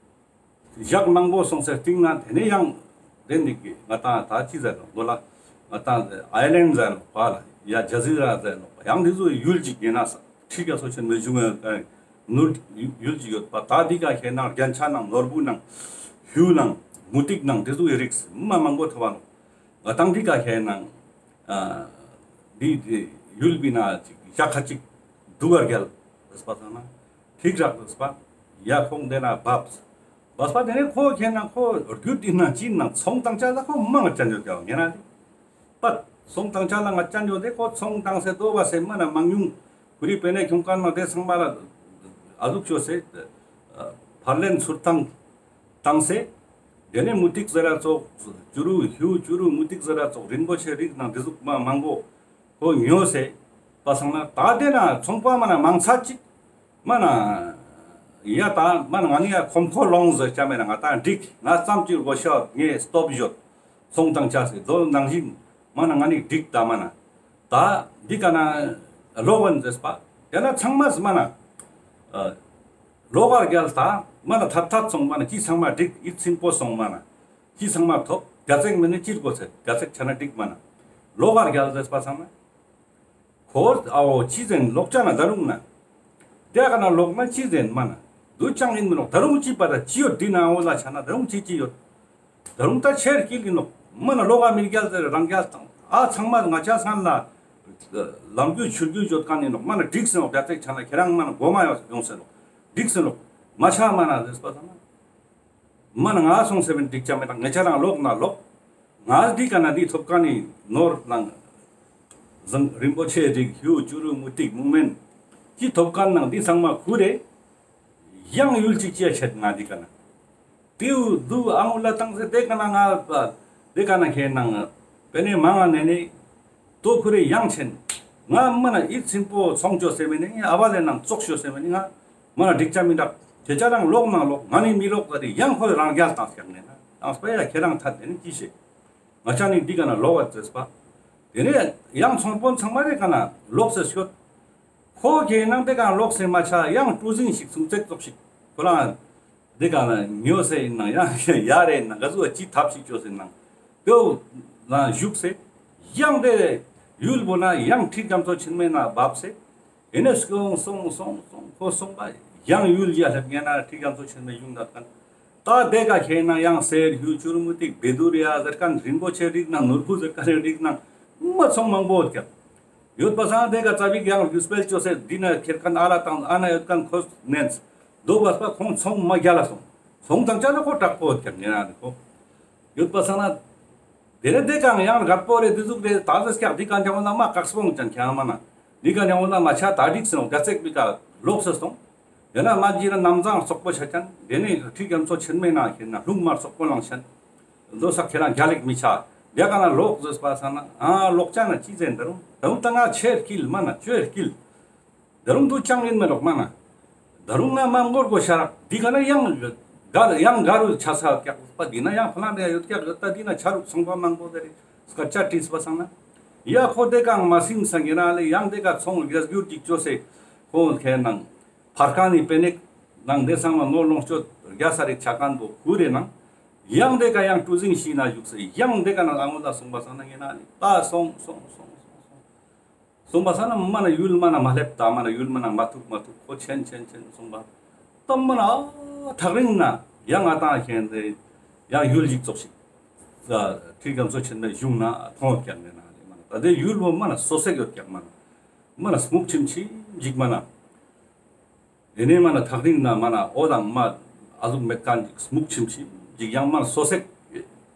ཞག་མང་པོ་སོང་སེ་སྟིང་ན་དེ་ནས་ཡང་དེ་འདི་གི་ང་ཏང་ད་ཅི་ཟེར་ནོག་མདོ་ལ་ང་ཏང་ཨའི་ལེན་ཟེར་ནོག་པ་ལ་ཡ་ཇ་ཟི་ར་ཟེར་ནོག་པ་ཡང་འདི་ཚོ་ཡུལ་ཅིག་ཡིན་ན་ས། ཁྲི་རྒྱ་མཚོ་ཆེན་མོའི་གཞུང་ངི་ནུར་ཡུལ་ཅིག་ཡོད་པ་ད་འདི་ག་ཁེ་ནང་རྒྱན་ཆ་ནང་ནོར་བུ་ནང་གཡུ་ནང་མུ་ཏིག་ནང་དེ་ཚོ་གི་རིགས་མ་མང་པོ་ཐོབ་པ་ནོག་ང་ཏང་འདི་ག་ཁེ་ནང་འདི་ཡུལ་བི་ན་ཅིག་ཞག་ཁ་ཅིག་དུག་ག་རྒྱལ་ཟེར་པ་ཚང་ན་ཐིག་རག་ཟེར་པ་ཡ་ཁོང་དེ་ན་བབས་བབས་པ་དེ་ནས་ཁོ་ཁེ་ནང་ཁོ་རྒྱུད་འདི་ན་ཅི་ནང་ཚོང་བཏང་ཆ་ལ་ཁོ་མང་ཅན་ཡོད་ཀྱང་ངེ་ན་དེ། པ། ཚོང་བཏང་ཆ་ལ་ང་ཅན་ཡོད་དེ་ཁོ་ཚོང་བཏང་སེ་ལྟོ་བ་སེ་མ་ན་མང་ཉུང་ཁོ་རི་པེ་ནེ་ཁྱུང་ཀན་ན་དེ་ཚང་མ་ལ་ཨ་ཟུག་ཅོས་སེ་ཕར་ལེན་ཚུར་བཏང་བཏང་སེ་དེ་ནས་མུ་ཏིག་ཟེར་ར་ཙོགས་བྱུ་རུ་ཧུ་བྱུ་རུ་མུ་ཏིག་ཟེར་ར་ཙོགས་རིན་པོ་ཆེ་རིགས་ནང་དེ་ཟུག་མ་མང་པོ་ཁོ་ཉོས་སེ་པ་སང་ན་ད་དེ་ན་ཚོང་པ་མ་ན་མང་ཚ་ཅིག་མ་ན་ཡ་ད་མ་ན་ང་ནི་ཡ་ཁོམ་ཁོ་ལོང་ཟེར་ཅ་མེད་ན་ང་ད་འགྲིག་ང་ཙམ་ཅིག་གོ་ཤོག་ངས་སྟོབས་ཡོད། ཚོང་བཏང་ཆ་སེ་དོ་ནང་བཞིན་མ་ན་ང་ནི་འགྲིག་ད་མ་ན། ད་འདི་ག་ན་ལོག་བན་ཟེར་པ། ཡ་ན་ཚང་མ་མ་ན། ལོག་གར་རྒྱལ་ད་མ་ན་ཐད་ཐད་སོང་མ་ན་ཅི་ཚང་མ་འགྲིག་ཡིད་ཚིམ་པོ་སོང་མ་ན། ཅི་ཚང་མ་ཐོབ་རྒྱ་ཚེག་མེད་ནི་ཅིར་གོ་ཚེ་རྒྱ་ཚེག་ཆ་ན་འགྲིག་མ་ན། ལོག་གར་རྒྱལ་ཟེར་པ་ཚང་མ། ཁོ་ཨའོ་ཅི་ཟེར་ལོག་ཅ་ན་ད་རུང་ན། དེ་ཀ་ན་ལོག་ན་ཅི་ཟེར་མ་ན། དུ་ཅང་ཡིན་མི་ནོག་ད་རུང་ཅི་པ་ད་ཅི་ཡོད་འདི་ན་འོ་ལ་ཆ་ན་ད་རུང་ཅི་ཅི་ཡོད། ད་རུང་ད་ཆེར་སྐྱིད་ཡིན་ནོག་མ་ན་ལོག་ག་མི་རྒྱལ་ཟེར་རང་རྒྱལ་དང་ཨ་ཚང་མ་ང་ཅག་སང་ལ་ལམ་རྒྱུས་ཆུ་རྒྱུས་ཡོད་མཁན་ཡིན་ནོག་མ་ན་འགྲིག་སེ་ནོག་བརྒྱ་ཚིག་ཆ་ན་ཁྱེད་རང་མ་ན་མགོ་མ་ཡོང་ཡོང་སེ་ནོག་འགྲིག་སེ་ནོག་མ་ཆ་མ་ན་ཟེར་པ་དང་། མ་ན་ང་སོང་སེ་བན་འགྲིག་ཆ་མེད་དང་ངེ་ཆ་རང་ལོག་ན་ལོག་ང་འདི་ཀ་ན་འདི་ཐོབ་མཁན་ནི་ནོར་ནང་། ཟང་རིན་པོ་ཆེ་རིགས་ཧིའུ་ཅུ་རུ་མུ་ཏིག་མུ་མེན། ཅི་ཐོབ་མཁན་ནང་འདི་ཚང་མ་ཁུར་རེ། ཡང་ཡུལ་ཅིག་ཅི་ཡ་ཆད་ང་འདི་ཀ་ན། དེའུ་དུ་ཨང་ལ་བཏང་སེ་དེ་ཀ་ན་ང་དེ་ཀ་ན་ཁེ་ནང་པེ་ནེ་མང་ང་ནེ་ནེ། ཏོ་ཁུ་རེ་ཡང་ཆེན། ང་མ་ན་ཨི་ཚིམ་པོ་ཚོང་ཅོ་སེ་མེ་ནི་ཨ་བ་ལེ་ནང་ཙོག་ཤོ་སེ་མེ་ནི་ང་མ་ན་འགྲིག་ཆ་མི་འདུག་ཁྱེད་ཅག་རང་ལོག་ནང་ལོག་ང་ནི་མི་ལོག་ད་དེ་ཡང་ཁོ་རང་རྒྱལ་བཏང་སྐྱག་ནས་ན་བཏང་སྤེ་ཡ་ཁྱེད་རང་ཐད་དེ་ནི་ཅི་ཤེས། ང་ཅག་ནི་འདི་ཀ་ན་ལོག་བ་ཙེས་པ། དེ་ནས་ཡང་ཚོང་དཔོན་ཚང་མ་རེ་ཀ་ན་ལོག་སེ་ཤོད། ཁོ་ཁྱེད་ནང་དེ་ཀ་ན་ལོག་སེ་མ་ཆ་ཡང་གྲུ་གཟིངས་ཤིག་སུང་ཙེག་ཙོག་ཤིག་ཁོ་རང་། དེ་ག་ན་ཉོ་སེ་ཡིན་ན་ཡང་ཡ་རེ་ཡིན་ན་ག་ཟུ་བ་ཅི་ཐབས་ཤིག་བཅོས་སེ་ནང་དེའོ་ལ་བཞུགས་སེ་ཡང་དེ་ཡུལ་པོ་ན་ཡང་ཁྲི་རྒྱ་མཚོ་ཆེན་མོའི་ན་བབས་སེ་ཡིན་ནས་སོང་སོང་སོང་སོང་ཁོ་སོང་པ་ཡང་ཡུལ་ཡ་སླེབས་ངེ་ན་ཁྲི་རྒྱ་མཚོ་ཆེན་མོའི་ཡུལ་ན་ཀན་ད་དེ་ག་ཁྱེད་ན་ཡང་སེར་ཧུ་ཅུར་མུ་ཏིག་བེ་དུར་ཡ་ཟེར་ཀན་རིན་པོ་ཆེ་རིགས་ན་ནོར་བུ་ཟེར་ཀན་རིགས་ན་མ་ཚོང་མང་པོ་ཡོད་ཀྱང་ཡོད་པ་སང་དེ་ག་ཙ་བིག་ཡང་རྒྱུ་སྤེལ་བཅོས་སེ་འདི་ན་ཁྱེར་ཀན་ཨ་ལ་དང་ཨ་ན་ཡོད་ཀན་ཁོ་ནན་སེ། དོ་བ་སྤ་ཁོང་ཚོང་མ་རྒྱལ་ལ་སོང་། ཚོང་དང་ཅ་ལ་ཁོ་དྲག་པོ་ཡོད་ཀྱང་ཉེ་རང་ནི་ཁོ། ཡོད་པ་སང་ན། དེ་ནས་དེ་ཀ་ཡང་རྒད་པོ་རེ་དེ་ཟུག་རེ་ད་ཟེར་སྐྱག་འདི་ཀ་འཇང་བོ་ན་མ་ཀག་སྤོང་ཅན་ཁྱང་མ་ན། འདི་ཀ་འཇང་བོ་ན་མ་ཆ་ད་འགྲིག་སེ་ནོ་རྒྱ་ཚེག་པི་ཀ་ལོག་སེ་སོང་། དེ་ན་མ་ཇི་ར་ནམ་ཟང་སོག་པོ་ཆ་ཅན་དེ་ནས་ཁྲི་རྒྱ་མཚོ་ཆེན་མོའི་ན་ཁྱེར་ན་ལྷུང་མར་སོག་པོ་ལང་ཆན། དོ་ས་ཁྱེད་རང་རྒྱ་ལེགས་མི་ཆ། རྒྱ་ཀ་ན་ལོག་ཟེར་པ་སང་ན་ཨ་ལོག་ཅ་ན་ཅི་ཟེར་འདི་རུང་ད་རུང་ད་ང་ཆེར་སྐྱིལ་མ་ན་ཆོས་སྐྱིལ། དེ་རུང་དུ་ཅང་ཡིན་མི་རོགས་མ་ན། དེ་རུང་ང་མ་མགོར་གོ་ཤ་རག་འདི་ག་ན་ཡང་གར་ཡང་གར་རུ་ཆ་ས་ཀྱག་པ་འདི་ན་ཡང་ཕ་ལང་རེ་ཡོད་ཀྱག་ཡོད་ད་འདི་ན་ཆ་རུག་སོང་པ་མང་པོ་དེ་རེ་སྐད་ཆ་དྲིས་པ་སང་ན། ཡ་ཁོ་དེ་གང་མ་སིམ་སང་གི་ན་ལེ་ཡང་དེ་ག་ཚོང་རྒྱ་སྒྱུར་ཅིག་བཅོས་སེ་ཁོ་ཁེ་ནང་ཕར་ཀ་ནི་པེ་ནེག་ནང་དེ་སང་མ་ནོར་ལོངས་སྤྱོད་རྒྱ་ས་རིག་ཆ་ཀན་པོ་ཁུ་རེ་ནང་ཡང་དེ་ག་ཡང་གྲུ་གཟིངས་ཤིག་ན་བཞུགས་སེ་ཡང་དེ་ག་ན་ཨ་ངོ་ལ་སོང་པ་སང་ན་ངེ་ན་ལེ་ད་སོང་སོང་སོང་སོང་སོང་། སོང་པ་སང་ན་མ་ན་ཡུལ་མ་ན་མ་སླེབས་ད་མ་ན་ཡུལ་མ་ན་མ་ཐུག་མ་ཐུག་ཁོ་ཆེན་ཆེན་ཆེན་སོང་པ། ད་མ་ན་ཐག་རིང་ན་ཡང་ང་ཏང་ཁེན་དེ་ཡང་ཡུལ་ཞིག་ཙོགས་ཤིག་ཁྲི་རྒྱ་མཚོ་ཆེན་མོའི་གཞུང་ན་མཐོང་ཡོད་ཀྱང་མེད་ན་ལེ་མ་ན་ད་དེ་ཡུལ་བོ་མ་ན་སོ་སེག་ཡོད་ཀྱང་མ་ན་མ་ན་སྨུག་ཆིམ་ཆིམ་ཞིག་མ་ན། དེ་ནས་མ་ན་ཐག་རིང་ན་མ་ན་འོ་དང་མ་ཨ་ཟུག་མེད་མཁན་ཅིག་སྨུག་ཆིམ་ཆིམ་ཅིག་ཡང་མ་ན་སོ་སེག་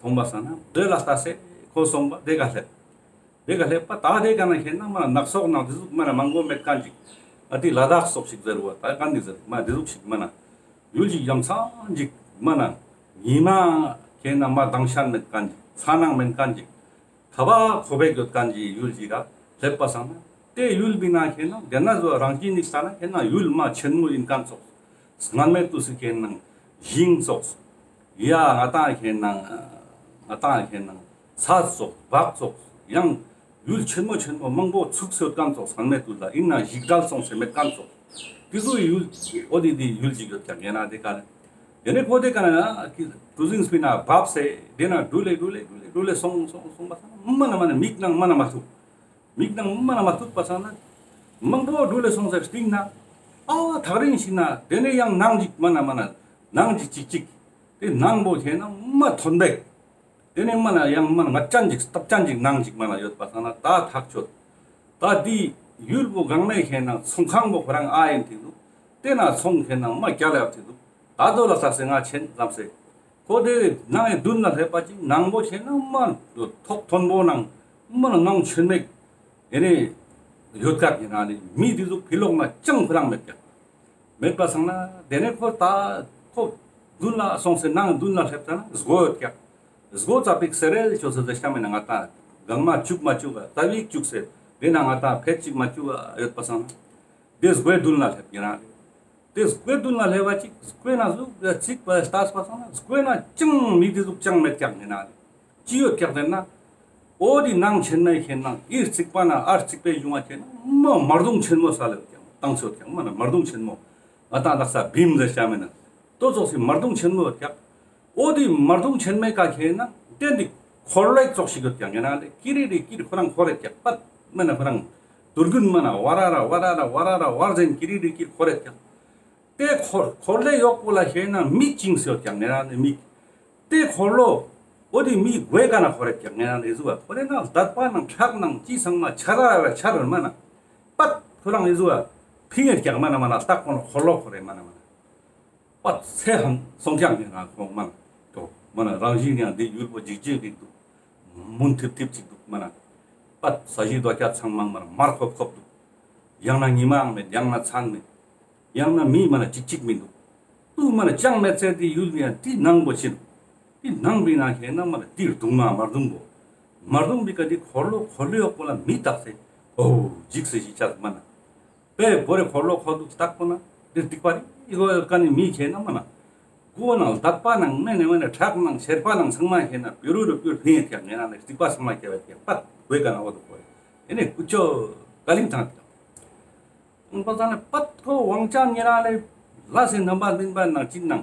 མཐོང་པ་སང་ན་དེ་ལ་ལྟ་སེ་ཁོ་སོང་པ་དེ་ག་སླེབས། དེ་ག་སླེབས་པ་ད་དེ་ག་ན་ཁེན་ན་མ་ན་ནགས་ཚལ་ནང་དེ་ཟུག་མ་ན་མང་པོ་མེད་མཁན་ཅིག་ཨ་དེ་ལ་དྭགས་ཙོགས་ཤིག་ཟེར་བ་ད་ག་འདི་ཟེར་མ་དེ་ཟུག་ཤིག་མ་ན་ཡུལ་ཅིག་ཡ་མཚན་ཅིག་མ་ན་ཉི་མ་ཁེན་ན་མ་དྭངས་ཤན་མེད་མཁན་ཅིག་མཚན་ནང་མེད་མཁན་ཅིག་ཁ་བ་ཁོ་བེག་ཡོད་མཁན་གྱི་ཡུལ་ཅིག་ག་སླེབས་པ་སང་ན་དེ་ཡུལ་བི་ན་ཁེན་ན་དེ་ན་བཟོ་རང་བཞིན་ནི་ས་ན་ཁེན་ན་ཡུལ་མ་ཆེན་མོ་ཡིན་མཁན་ཙོགས། སྔན་མེ་ཏུ་སི་ཁེན་ན་ཞིང་ཙོགས། ཡ་ང་ཏང་ཁེན་ན་ང་ཏང་ཁེན་ན་ས་ཙོགས་བག་ཙོགས་ཡང་ཡུལ་ཆེན་མོ་ཆེན་མོ་མང་པོ་ཚུགས་སེ་ཡོད་མཁན་ཙོགས་སྔན་མེ་ཏུ་ལ་ཡིན་ན་ཞིག་དལ་སོང་སེ་མེད་མཁན་ཙོགས། དེ་ཚོའི་ཡུལ་འོ་དེ་དེ་ཡུལ་ཅིག་ཡོད་ཀྱང་ཡིན་ན་དེ་ག་ནས། དེ་ནས་ཁོ་དེ་ག་ན་ཀྲུ་གཟིངས་སྤི་ན་བབས་སེ་དེ་ན་འགྲུལ་ལེ་འགྲུལ་ལེ་འགྲུལ་ལེ་འགྲུལ་ལེ་སོང་སོང་སོང་པ་སང་མ་ན་མ་ན་མིག་ནང་མ་ན་མ་ཐུག་མིག་ནང་མ་ན་མ་ཐུག་པ་སང་ན་མང་པོ་འགྲུལ་ལེ་སོང་སེ་སྟིང་ན་ཨ་ཐག་རིང་ཞིག་ན་དེ་ནས་ཡང་ནང་ཅིག་མ་ན་མ་ན་ནང་ཅིག་ཅིག་ཅིག་དེ་ནང་པོ་ཁེན་ན་མ་ཐོན་པེག་དེ་ནས་མ་ན་ཡང་མ་ན་ང་ཅན་ཅིག་སྟབས་ཅན་ཅིག་ནང་ཅིག་མ་ན་ཡོད་པ་སང་ན་ད་ཐག་ཆོད། ད་དེ་ཡུལ་པོ་གང་མེ་ཁེན་ན་ཚོང་ཁང་པོ་ཁོ་རང་ཨ་ཡིན་ཐིག་འདུག་དེ་ན་ཚོང་ཁེན་ན་མ་རྒྱལ་ལ་ཡོད་ཐིག་འདུག་ད་དོ་ལ་ས་སེ་ང་ཆེན་ལམ་སེ། ཁོ་དེ་ནང་ཡི་མདུན་ལ་སླེབས་པ་ཅིག་ནང་པོ་ཆེན་ན་མ་ཐོག་མཐོན་པོ་ནང་མ་ན་ནང་ཆེན་མེད། དེ་ནས་ཡོད་ཀ་ཡིན་ན་ནི་མི་དེ་ཟུག་ཕི་ལོག་ན་ཅང་ཁོ་རང་མེད་ཀྱག་མེད་པ་སང་ན་དེ་ནས་ཁོ་ད་ཁོ་མདུན་ལ་སོང་སེ་ནང་མདུན་ལ་སླེབས་ཙ་ན་སྒོ་ཡོད་ཀྱག་སྒོ་ཙ་པིག་སེ་རེལ་ཅོ་སེ་ཟེར་ཤ་མེད་ན་ང་ད་གང་མ་བཅུག་མ་བཅུག་ག་ཙ་བིག་བཅུག་སེ་དེ་ན་ང་ད་ཕེད་ཅིག་མ་བཅུག་ག་ཡོད་པ་སང་ན་དེ་སྒོའི་མདུན་ལ་སླེབས་ཡིན་ན་དེ་སྒོའི་མདུན་ལ་སླེབས་པ་ཅིག་སྒོའི་ན་ཟུག་ཚིག་པ་ལྟས་པ་སང་ན་སྒོའི་ན་ཅང་མི་དེ་ཟུག་ཅང་མེད་ཀྱག་ཡིན་ན་ཅི་ཡོད་ཀྱག་ཟེར་ན། འོ་དེ་ནང་ཆེན་མེ་ཁེན་ན་ཨིར་ཚིག་པ་ན་ཨར་ཚིག་པའི་གཞུང་བ་ཁེན་ན་མ་མར་དུང་ཆེན་མོ་ས་ལེ་ཡོད་ཀྱག་ཏང་ཚོད་ཀྱག་མ་ན་མར་དུང་ཆེན་མོ་ང་ཏང་དག་ས་བིམ་ཟེར་ཤ་མེད་ན་ཏོ་ཙོགས་སི་མར་དུང་ཆེན་མོ་ཡོད་ཀྱག་འོ་དེ་མར་དུང་ཆེན་མེ་ཀ་ཁེན་ན་དེ་འདི་འཁོར་ལོ་ཙོགས་ཤིག་ཡོད་ཀྱག་ཡིན་ན་ལེ་ཀི་རི་རི་ཀི་རི་ཁོ་རང་འཁོར་ཡོད་ཀྱག་པད་མེ་ན་ཁོ་རང་ དུར་རྒྱུན་མ་ན་ཝ་ར་ར་ཝ་ར་ར་ཝ་ར་ར་ཝར་ཟེར་ཀི་རི་རི་ཀི་འཁོར་རེད་ཀྱག། དེ་འཁོར་འཁོར་ལོ་ཡོག་པོ་ལ་ཁེ་ན་མི་བཅིངས་ཡོད་ཀྱག་ཉེ་རང་ནི་མི། དེ་འཁོར་ལོ་འོ་དེ་མི་གོས་ཀ་ན་འཁོར་རེད་ཀྱག་ཉེ་རང་ནི་ཟུ་བ་འཁོར་རེད་ན་ལྡད་པ་ནང་ཁྲག་ནང་ཅི་ཚང་མ་ཆ་ར་ར་ཆ་ར་མ་ན། པད་ཁོ་རང་ནི་ཟུ་བ་ཕིང་ཡོད་ཀྱག་མ་ན་མ་ན་སྟག་པོ་ན་འཁོར་ལོ་འཁོར་རེད་མ་ན་མ་ན། པད་ཚེ་ཧན་སོང་ཀྱག་ཉེ་རང་ཁོང་མ་ན། ཏོ་མ་ན་རང་བཞིན་ཡང་འདི་ཡུལ་པོ་འཇིགས་འཇིགས་ཀྱི་འདུག། མུན་ཐིབ་ཐིབ་ཅིག་འདུག་མ་ན། པད་ས་གཞི་རྡོ་སྐྱ་ཚང་མ་མ་ན་མར་ཁོབ་ཁོབ་འདུག། ཡང་ན་ཉི་མའང་མེད། ཡང་ན་མཚན་མེད། ཡང་ན་མི་མ་ན་ཅིག་ཅིག་མི་འདུག། ཏུ་མ་ན་ཅང་མེད་ཚེ་འདི་ཡུལ་ནི་ཡང་འདི་ནང་པོ་ཕྱིན། འདི་ནང་པའི་ནང་ཁེ་ན་མ་ན་འདི་རྡུང་མ་མ་རྡུང་པོ། མ་རྡུང་པའི་ཀ་འདི་འཁོར་ལོ་འཁོར་ལོ་ཡོག་པོ་ལ་མི་བཏགས་ཚེ། ཨོ་འཇིགས་སེ་ཞིག་ཆགས་མ་ན། པེ་བོ་རེ་འཁོར་ལོ་འཁོར་འདུག་སྟག་པོ་ན་འདིར་སྡིག་པ་རེ་ཨི་གོ་ཀ་ནི་མི་ཁེ་ན་མ་ན། མགོ་ནང་ལྡད་པ་ནང་མེ་ནེ་མ་ནེ་ཁྲག་ནང་ཤེར་པ་ནང་ཚང་མ་ཁེ་ན་པེ་རུ་རུ་པེ་རུ་ཕིང་ཡེ་ཐེག་ཉེ་ན་ནེ་སྡིག་པ་ཚང་མ་སྐྱེ་བ་ཐེག་པད་གོས་ཀ་ན་འོ་དོ་གོས། ཨེ་ནེ་ཀུ་ཅོ་ཀ་ལིང་ཐང་ཐེག། འོང་པ་ཙ་ན་པད་ཁོ་དབང་ཆ་ཉེ་རང་ལེ་ལ་སེ་རྣམ་པ་སྨིན་པ་ནང་ཅིག་ནང་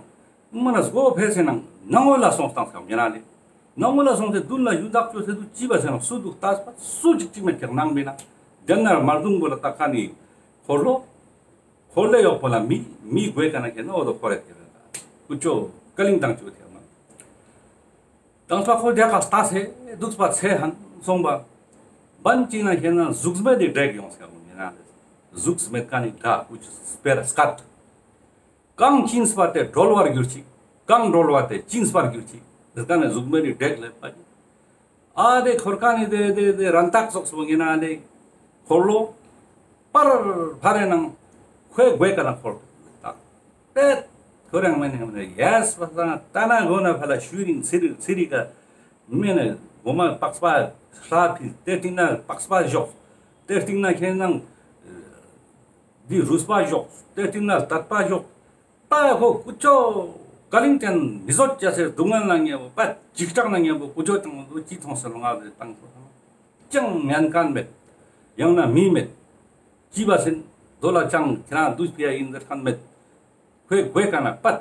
མ་ན་སྒོ་ཕེ་སེ་ནང་ནང་ངོ་ལ་སོང་སྟངས་སྐབས་ཉེ་རང་ལེ། ནང་ངོ་ལ་སོང་སྟེ་མདུན་ལ་ཡུལ་བདག་ཅོ་སེ་དུ་ཅི་བ་སེ་ནང་སུ་འདུག་ལྟས་པ་སུ་ཅིག་ཅིག་མེད་ཀྱག་ནང་མེད་ན། དེ་ན་མ་རྡུང་པོ་ལ་ལྟ་ཁ་ནི་འཁོར་ལོ། འཁོར་ལོ་ཡོག་པོ་ལ་མི་མི་གོས་ཀ་ན་ཁེ་ན་འོ་དོ་འཁོར་རེ་ཐེག་ཀུ་ཅོ་ཀ་ལིང་ཐང་ཅོ་ཐེག་མ། དང་པ་ཁོ་རྒྱ་གར་ལྟ་སེ་འདུག་པ་ཚེ་ཧན་སོང་པ། བན་ཅིག་ན་ཁེ་ན་གཟུགས་མེད་དེ་འདྲེག་ཡོང་སྐྱག་མོ་ཉེ་རང་ལེ། གཟུགས་མེད་ཀ་ནི་དགྲ་ཀུ་ཅོ་སྤེ་ར་སྐད། གང་བཅིངས་པ་དེ་གྲོལ་བར་གྱུར་ཅིག། གང་གྲོལ་བ་དེ་བཅིངས་པར་གྱུར་ཅིག། དེ་ཀ་ནི་གཟུགས་མེད་དེ་འདྲེག་ལེ་པ་ཅིག། ཨ་དེ་འཁོར་ཀ་ནི་དེ་དེ་དེ་རན་ཏག་ཙོགས་པོ་ཉེ་རང་ལེ། འཁོར་ལོ། པར་ཕར་རེ་ནང་ཁོའི་གོས་ཀ་ན་འཁོར་ཏེ། པད་ཁོ་རང་མ་ནེ་མ་ནེ་ཡས་པ་སང་ཏ་ན་གོ་ན་ཕ་ལ་ཤུ་རིང་ཚི་རི་ཚི་རི་ཀ་མེ་ནེ་གོ་མ་པགས་པ་ཧྲ་ཕི་དེ་སྟིང་ན་པགས་པ་ཞོག། དེ་སྟིང་ན་ཁེ་ནང་འདི་རུས་པ་ཞོག། དེ་སྟིང་ན་དད་པ་ཞོག། པ་ཁོ་ཀུ་ཅོ་ཀ་ལིང་ཅན་མི་བཟོད་ཅེས་སེ་སྡུག་བསྔལ་ན་ཉེ་བོ་པ་འཇིགས་སྐྲག་ན་ཉེ་བོ་ཀུ་ཅོ་དང་དུ་ཅི་མཐོང་སེ་ལོ་ང་ཟེར་བཏང་སོ་དང་། ཅང་ཉན་མཁན་མེད། ཡང་ན་མི་མེད། ཅི་བ་སེན་དོ་ལ་ཅང་ཁྱེད་རང་དུས་ཕི་ཡ་ཡིན་ཟེར་མཁན་མེད། ཁོའི་གོས་ཀ་ན་པད།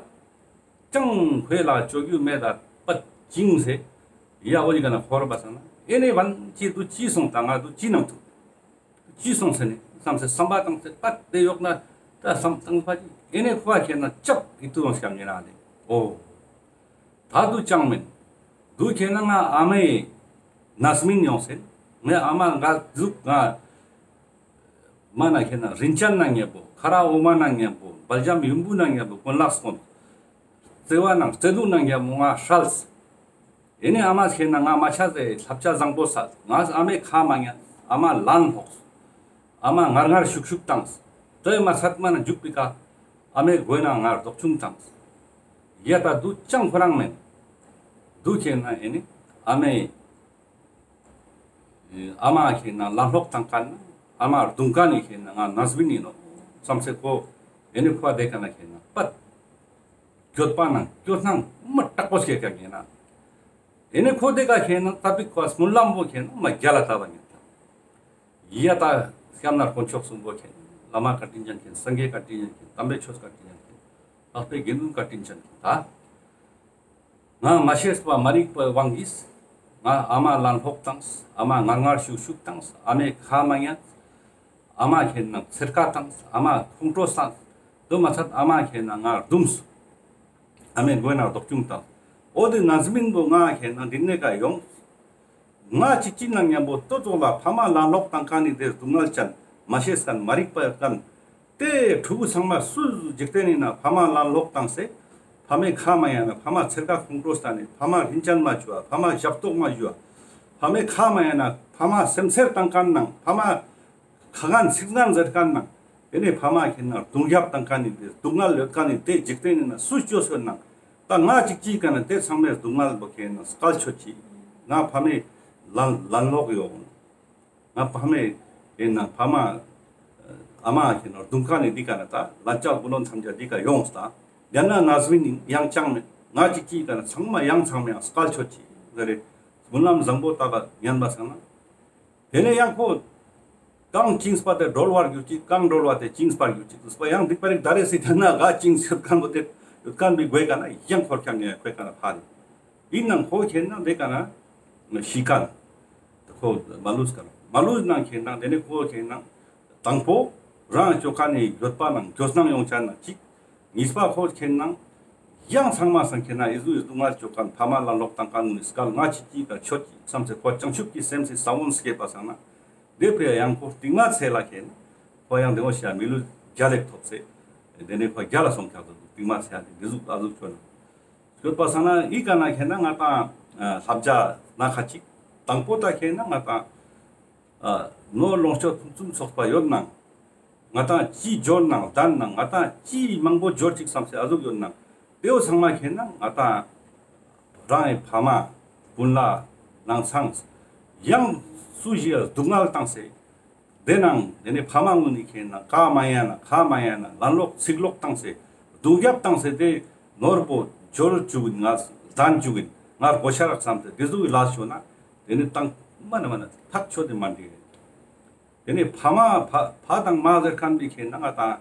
ཅང་ཁོའི་ལ་ཅོ་རྒྱུ་མེད་ད་པད་བཅིངས་སེ། ཡ་འོ་ཡི་ཀ་ན་འཁོར་བ་སང་ན་ཨེ་ནེ་བན་ཅི་དུ་ཅི་སོང་ད་ང་དུ་ཅི་ནང་ཐུག། ཅི་སོང་སེ་ནི་བསམ་སེ་བསམ་པ་བཏང་སེ་པད་དེ་ཡོག་ན་ད་བསམ་བཏང་པ་ཅི་ཨེ་ནེ་ཁོ་བ་ཁེ་ན་ཅབ་ཨི་ཏུ་ཡོང་སྐྱག་ཉེ་རང་ལེ། འོ། ད་དུ་ཅང་མེན། དུ་ཁེ་ན་ང་ཨ་མའི་རྣམ་སྨིན་ཡོང་སེ། ངའི་ཨ་མ་ང་ཟུག་ང་མ་ན་ཁེ་ན་རིན་ཅན་ན་ཉེ་བོ་ཁ་ར་འོ་མ་ན་ཉེ་བོ་སྦལ་ལྕམ་ཡུམ་བུ་ན་ཉེ་བོ་ཀུན་ལེགས་སྐོང་། བརྩེ་བ་ནང་བརྩེ་དུང་ན་ཉེ་བོ་ང་ཧྲལ་སེ། ཨེ་ནེ་ཨ་མ་ཁེ་ན་ང་མ་ཆ་ཟེ་ལྷབ་ཆ་བཟང་པོ་སལ། ང་ཨ་མའི་ཁ་མ་ཉན། ཨ་མ་ལན་ལྷོག། ཨ་མ་ངར་ངར་ཤུག་ཤུག་བཏང་། དེ་མ་ཚད་མ་ན་འཇུག་པའི་ཀ་ཨ་མའི་གོས་ན་ང་རྡོག་ཆུང་བཏང་། ཡ་ད་དུ་ཅང་ཁོ་རང་མེན། དུ་ཁེ་ན་ཨེ་ནེ་ཨ་མའི་ཨ་མ་ཁེ་ན་ལན་ལྷོག་བཏང་མཁན་ཨ་མ་རྡུང་མཁན་ནི་ཁེ་ན་ང་རྣམ་སྨིན་ཡིན་ནོག་བསམ་སེ་ཁོ་ཨེ་ནེ་ཁོ་བ་དེ་ཀ་ན་ཁེ་ན་པད། སྐྱོད་པ་ནང་སྐྱོད་སྣང་མ་དྲག་པོ་སྐྱེ་ཀ་ཉེ་ན། ཨེ་ནེ་ཁོ་དེ་ཀ་ཁེ་ན་ད་པིག་ཁོ་སྨོན་ལམ་པོ་ཁེ་ན་མ་རྒྱ་ལ་ལྟ་བ་ཉེ་ན། ཡ་ད་སྐྱབས་གནས་དཀོན་མཆོག་གསུམ་པོ་ཁེ་ན་བླ་མ་བཀའ་དྲིན་ཅན་ཁེ་ན་སངས་རྒྱས་བཀའ་དྲིན་ཅན་ཁེ་ན་དམ་པའི་ཆོས་བཀའ་དྲིན་ཅན་ཁེ་ན་ལྷག་པའི་དགེ་འདུན་བཀའ་དྲིན་ཅན་ཁེ་ན་ད། ང་མ་ཤེས་པ་མ་རིག་པའི་དབང་གིས་ང་ཨ་མ་ལན་ལྷོག་བཏང་། ཨ་མ་ངར་ངར་ཤུག་ཤུག་བཏང་། ཨ་མའི་ཁ་མ་ཉན། ཨ་མ་ཁེ་ན་ཚེར་ཀ་བཏང་། ཨ་མ་ཁོང་ཁྲོ་བཏང་། དེ་མ་ཚད་ཨ་མ་ཁེ་ན་ང་རྡུངས། ཨ་མའི་མགོའི་ནང་རྡོག་ཆུང་བཏང་། འོ་དེ་རྣམ་སྨིན་པོ་ང་ཁེ་ན་འདི་ནེ་ཀ་ཡོང་། ང་ཅིག་ཅིག་ན་ཉམ་པོ་ཏོ་ཙོགས་ལ་ཕ་མ་ལན་ལྷོག་བཏང་མཁན་ནི་དེ་སྡུག་བསྔལ་ཅན་མ་ཤེས་མཁན་མ་རིག་པ་ཡོད་མཁན། དེ་ཕྲུ་གུ་ཚང་མ་སུ་འཇིག་རྟེན་ནི་ན་ཕ་མ་ལན་ལྷོག་བཏང་སེ། ཕ་མའི་ཁ་མ་ཉན་ན་ཕ་མ་ཚེར་ཀ་ཁོང་ཁྲོ་བཏང་ནི་ཕ་མ་རིན་ཅན་མ་བྱུང་བ་ཕ་མ་ཞབས་ཏོག་མ་བྱུང་བ། ཕ་མའི་ཁ་མ་ཉན་ན་ཕ་མ་སེམས་ཚེར་བཏང་མཁན་ནང་ཕ་མ་ཁ་ངན་ཚིག་ངན་ཟེར་མཁན་ནང་། དེ་ནས་ཕ་མ་ཁེ་ན་རྡུང་རྒྱབ་བཏང་མཁན་ནི་དེ་སྡུག་བསྔལ་ཡོད་མཁན་ནི་དེ་འཇིག་རྟེན་ནི་ན་སུ་བཅོས་ཡོད་ནང་། ད་ང་ཅིག་ཅིག་ག་ན་དེ་ཚང་མའི་སྡུག་བསྔལ་པོ་ཁེ་ན་སྐལ་ཆོད་ཅིག། ང་ཕ་མའི་ལན་ལན་ལོག་ཡོང་། ང་ཕ་མའི་ཨེ་ན་ཕ་མ་ཨ་མ་ཁེ་ན་རྡུང་མཁན་ནི་འདི་ག་ན་ད་ལན་ཆགས་བུ་ལོན་ཐམས་ཅད་འདི་ག་ཡོངས་ད། ཡང་ན་རྣམ་སྨིན་ཡང་ཅང་མེད། ང་ཅིག་ཅིག་ག་ན་ཚང་མ་ཡང་ཚང་མ་ཡང་སྐལ་ཆོད་ཅིག་ཟེར་རེ། སྨོན་ལམ་བཟང་པོ་བཏབ་པ་ཉན་པ་སང་ན། དེ་ནས་ཡང་ཁོ། གང་བཅིངས་པ་དེ་གྲོལ་བར་གྱུར་ཅིག། གང་གྲོལ་བ་དེ་བཅིངས་པར་གྱུར་ཅིག་ཟེར་བ་ཡང་འདི་པར་རིག་ད་རེ་སི་ཐ་ན་ག་བཅིངས་ཡོད་མཁན་པོ་དེ་ཡོད་མཁན་པའི་གོས་ག་ན་ཡང་འཁོར་ཀྱང་ངས་གོས་ག་ན་ཕར་རེ། ཡིན་ནང་ཁོ་ཁེ་ན་དེ་ག་ན་ཤི་མཁན། ཁོ་མ་ལུས་ག་ན་མ་ལུས་ནང་ཁེ་ན་དེ་ནས་ཁོ་ཁེ་ན་ དང་པོ་རང་ཅོ་ཁན་ནི་འགྱོད་པ་ནང་འགྱོད་སྣང་ཡོང་ཆ་ན་ཅིག། གཉིས་པ་ཁོ་ཁེན་ན་ཡང་ཚང་མ་སང་ཁེན་ན་ཨི་ཟུག་ཨི་ཟུག་ང་ཅོ་ཁན་ཕ་མ་ལ་ལོག་ཏང་ཁན་ནི་སྐལ་ང་ཅིག་ཅིག་ག་ཆོད་ཅིག་བསམ་སེ་ཁོ་བྱང་ཆུབ་ཀྱི་སེམས་སི་ས་བོན་སྐྱེས་པ་སང་ན་དེ་ཕི་ཡང་ཁོ་རྟིང་མ་ཚེ་ལ་ཁེན་ན་ཁོ་ཡང་དེ་འོ་ཤ་མི་ལུས་རྒྱལ་ལེགས་ཐོབ་སེ་དེ་ནས་ཁོ་རྒྱལ་ལ་སོང་ཁྱག་ཏུ་རྟིང་མ་ཚེ་ལ་དེ་ཟུག་ཨ་ཟུག་ཆོད་ན་ཡོད་པ་སང་ན་ཨི་ཀ་ན་ཁེན་ན་ང་ཏང་ལྷབ་ཇ་ན་ཁ་ཅིག་དང་པོ་ད་ཁེན་ན་ང་ཏང་ནོར་ལོངས་སྤྱོད་ཕུན་སུམ་ཚོགས་པ་ཡོད་ནང་ང་ཏང་ཅི་འབྱོར་ནང་ལྡན་ནང་ང་ཏང་ཅི་མང་པོ་འབྱོར་ཅིག་བསམ་སེ་ཨ་ཟུག་ཡོད་ནང་དེའོ་ཚང་མ་ཁེན་ན་ང་ཏང་རང་ངི་ཕ་མ་སྤུན་ལ་ནང་ཚང་ཡང་སུ་ཞིག་སྡུག་བསྔལ་བཏང་སེ་དེ་ནང་དེ་ནས་ཕ་མ་ངུ་ནི་ཁེན་ན་ཀ་མ་ཡ་ན་ཁ་མ་ཡ་ན་ལན་ལོག་ཚིག་ལོག་བཏང་སེ་སྡུག་རྒྱབ་བཏང་སེ་དེ་ནོར་བུ་འབྱོར་བཅུག་ཡིན་ང་ལྡན་བཅུག་ཡིན་ང་དགོས་ཤ་རག་བསམ་སེ་དེ་ཟུག་གི་ལས་ཤོད་ན་དེ་ནས་བཏང་མ་ན་མ་ན་ཐག་ཆོད་དེ་མ་འགྲིག་རེད། དེ་ནས་ཕ་མ་ཕ་ཕ་དང་མ་ཟེར་ཁན་པའི་ཁེན་ན་ང་ཏང་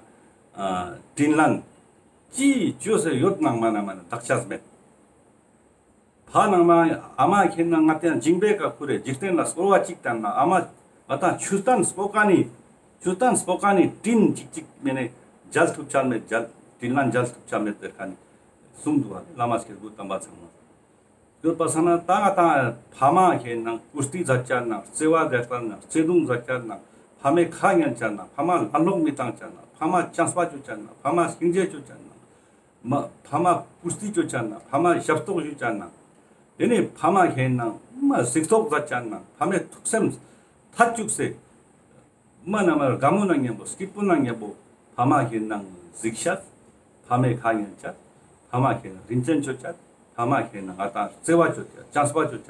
ཨ་དྲིན་ལན་ཅི་བཅོས་སེ་ཡོད་ནང་མ་ན་མ་ན་བདག་ཅག་མེད། ཕ་ནང་མ་ཨ་མ་ཁེན་ན་ང་ཏང་འཇིང་པའི་ཀ་ཁུ་རེ་འཇིག་རྟེན་ལ་སྐོར་བ་ཅིག་བཏང་ན་ཨ་མ་ང་ཏང་ཆུ་སྟན་སྤོ་ཀ་ནི་ཆུ་སྟན་སྤོ་ཀ་ནི་དྲིན་ཅིག་ཅིག་མེ་ནེ་འཇལ་ཐུབ་ཆ་མེད་འཇལ་དྲིན་ལན་འཇལ་ཐུབ་ཆ་མེད་ཟེར་ཁན་ནི་གསུངས་འདུག་བ་བླ་མ་སྐྱེས་བུ་དམ་པ་ཚང་མ། ཡོད་པ་སང་ན་ད་ང་ཏང་ཕ་མ་ཁེན་ན་བཀུར་སྟི་མཛད་ཅ་ན་བརྩེ་བ་མཛད་ཅ་ན་བརྩེ་དུང་མཛད་ཅ་ན་ཕ་མའི་ཁ་ཉན་ཅ་ན་ཕ་མ་ལ་ལོག་མི་བཏང་ཅ་ན་ཕ་མ་བྱམས་པ་ཅོ་ཅ་ན་ཕ་མ་སྙིང་རྗེ་ཅོ་ཅ་ན་མ་ཕ་མ་བཀུར་སྟི་ཅོ་ཅ་ན་ཕ་མ་ཞབས་ཏོག་ཞུ་ཅ་ན་དེ་ནས་ཕ་མ་ཁེན་ན་མ་གཟིགས་རྟོག་མཛད་ཅ་ན་ཕ་མའི་ཐུགས་སེམས་ཐད་བཅུག་སེ་མ་ན་མ་དགའ་མོ་ན་མཉམ་པོ་སྐྱིད་པོ་ན་མཉམ་པོ་ཕ་མ་ཁེན་ན་གཟིགས་ཤ་ཕ་མའི་ཁ་ཉན་ཅ་ཕ་མ་ཁེན་ན་རིན་ཆེན་ཅོ་ཅ་ཕ་མ་ཁེན་ན་ང་ཏང་བརྩེ་བ་ཅོ་ཅ་བྱམས་པ་ཅོ་ཅ་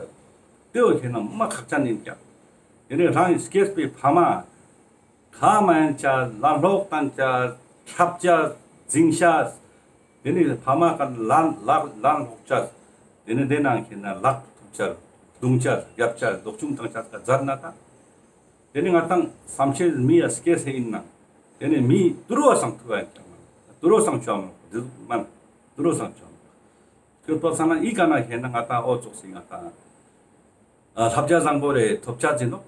དེ་བོ་ཁེན་ན་མ་ཁག་ཅན་ཡིན་ཀྱག། དེ་ནས་རང་སྐྱེས་པའི་ཕ་མ་ཁ་མ་ཉན་ཅ་ལན་ལོག་བཏང་ཅ་ཁྲབ་ཅ་འཛིང་ཤ་དེ་ནས་ཕ་མ་ཀ་ལན་ལག་ལན་ལོག་ཅ་དེ་ནས་དེ་ནང་ཁེན་ན་ལག་ཐུབ་ཅ་རྡུང་ཅ་རྒྱབ་ཅ་སྡུག་ཅུང་བཏང་ཅ་ཀ་མཛད་ན་ད། དེ་ནས་ང་ཏང་བསམ་ཤེས་མི་ཡ་སྐྱེས་སེ་ཡིན་ན་དེ་ནས་མི་དུར་བ་སང་ཐུབ་བ་ཡིན་ཀྱག་མ་དུར་བ་སང་ཆོ་མ་དེ་མ་དུར་བ་སང་ཆོ་མ་ཁྱོད་པ་སང་ན་ཨི་ཀ་ན་ཁེན་ན་ང་ཏང་ཨོ་ཙོགས་སི་ང་ཏང་ཨ་ལྷབ་ཇ་བཟང་པོ་རེ་ཐོབ་ཆ་ཅི་ནོག།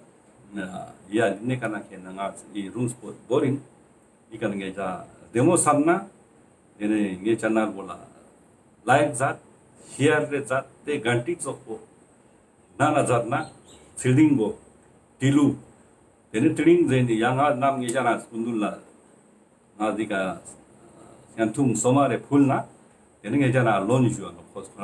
ཡ་ནི་ཀ་ན་ཁེན་ན་ང་ཨི་རུང་སྤོ་བོ་རིན་ཨི་ཀ་ན་ངེ་ཅ་བདེ་མོ་བསམ་ན་དེ་ནས་ངེ་ཅ་ན་བོ་ལ་ལའིག་མཛད་ཤེར་རེ་མཛད་དེ་གན་ཏིག་ཙོགས་པོ་ན་ན་མཛད་ན་ཚིལ་ཏིང་བོ་ཏི་ལུ་དེ་ནས་ཏི་ལིང་ཟེར་ནི་ཡ་ང་ནམ་ངེ་ཅ་ན་སྐུ་མདུན་ལ་ང་འདི་ཀ་སྙན་ཐུང་སོ་མ་རེ་ཕུལ་ན་དེ་ནས་ངེ་ཅ་ན་ལོན་ཞུ་བ་ནོག་ཁོ་ཁོ་ན།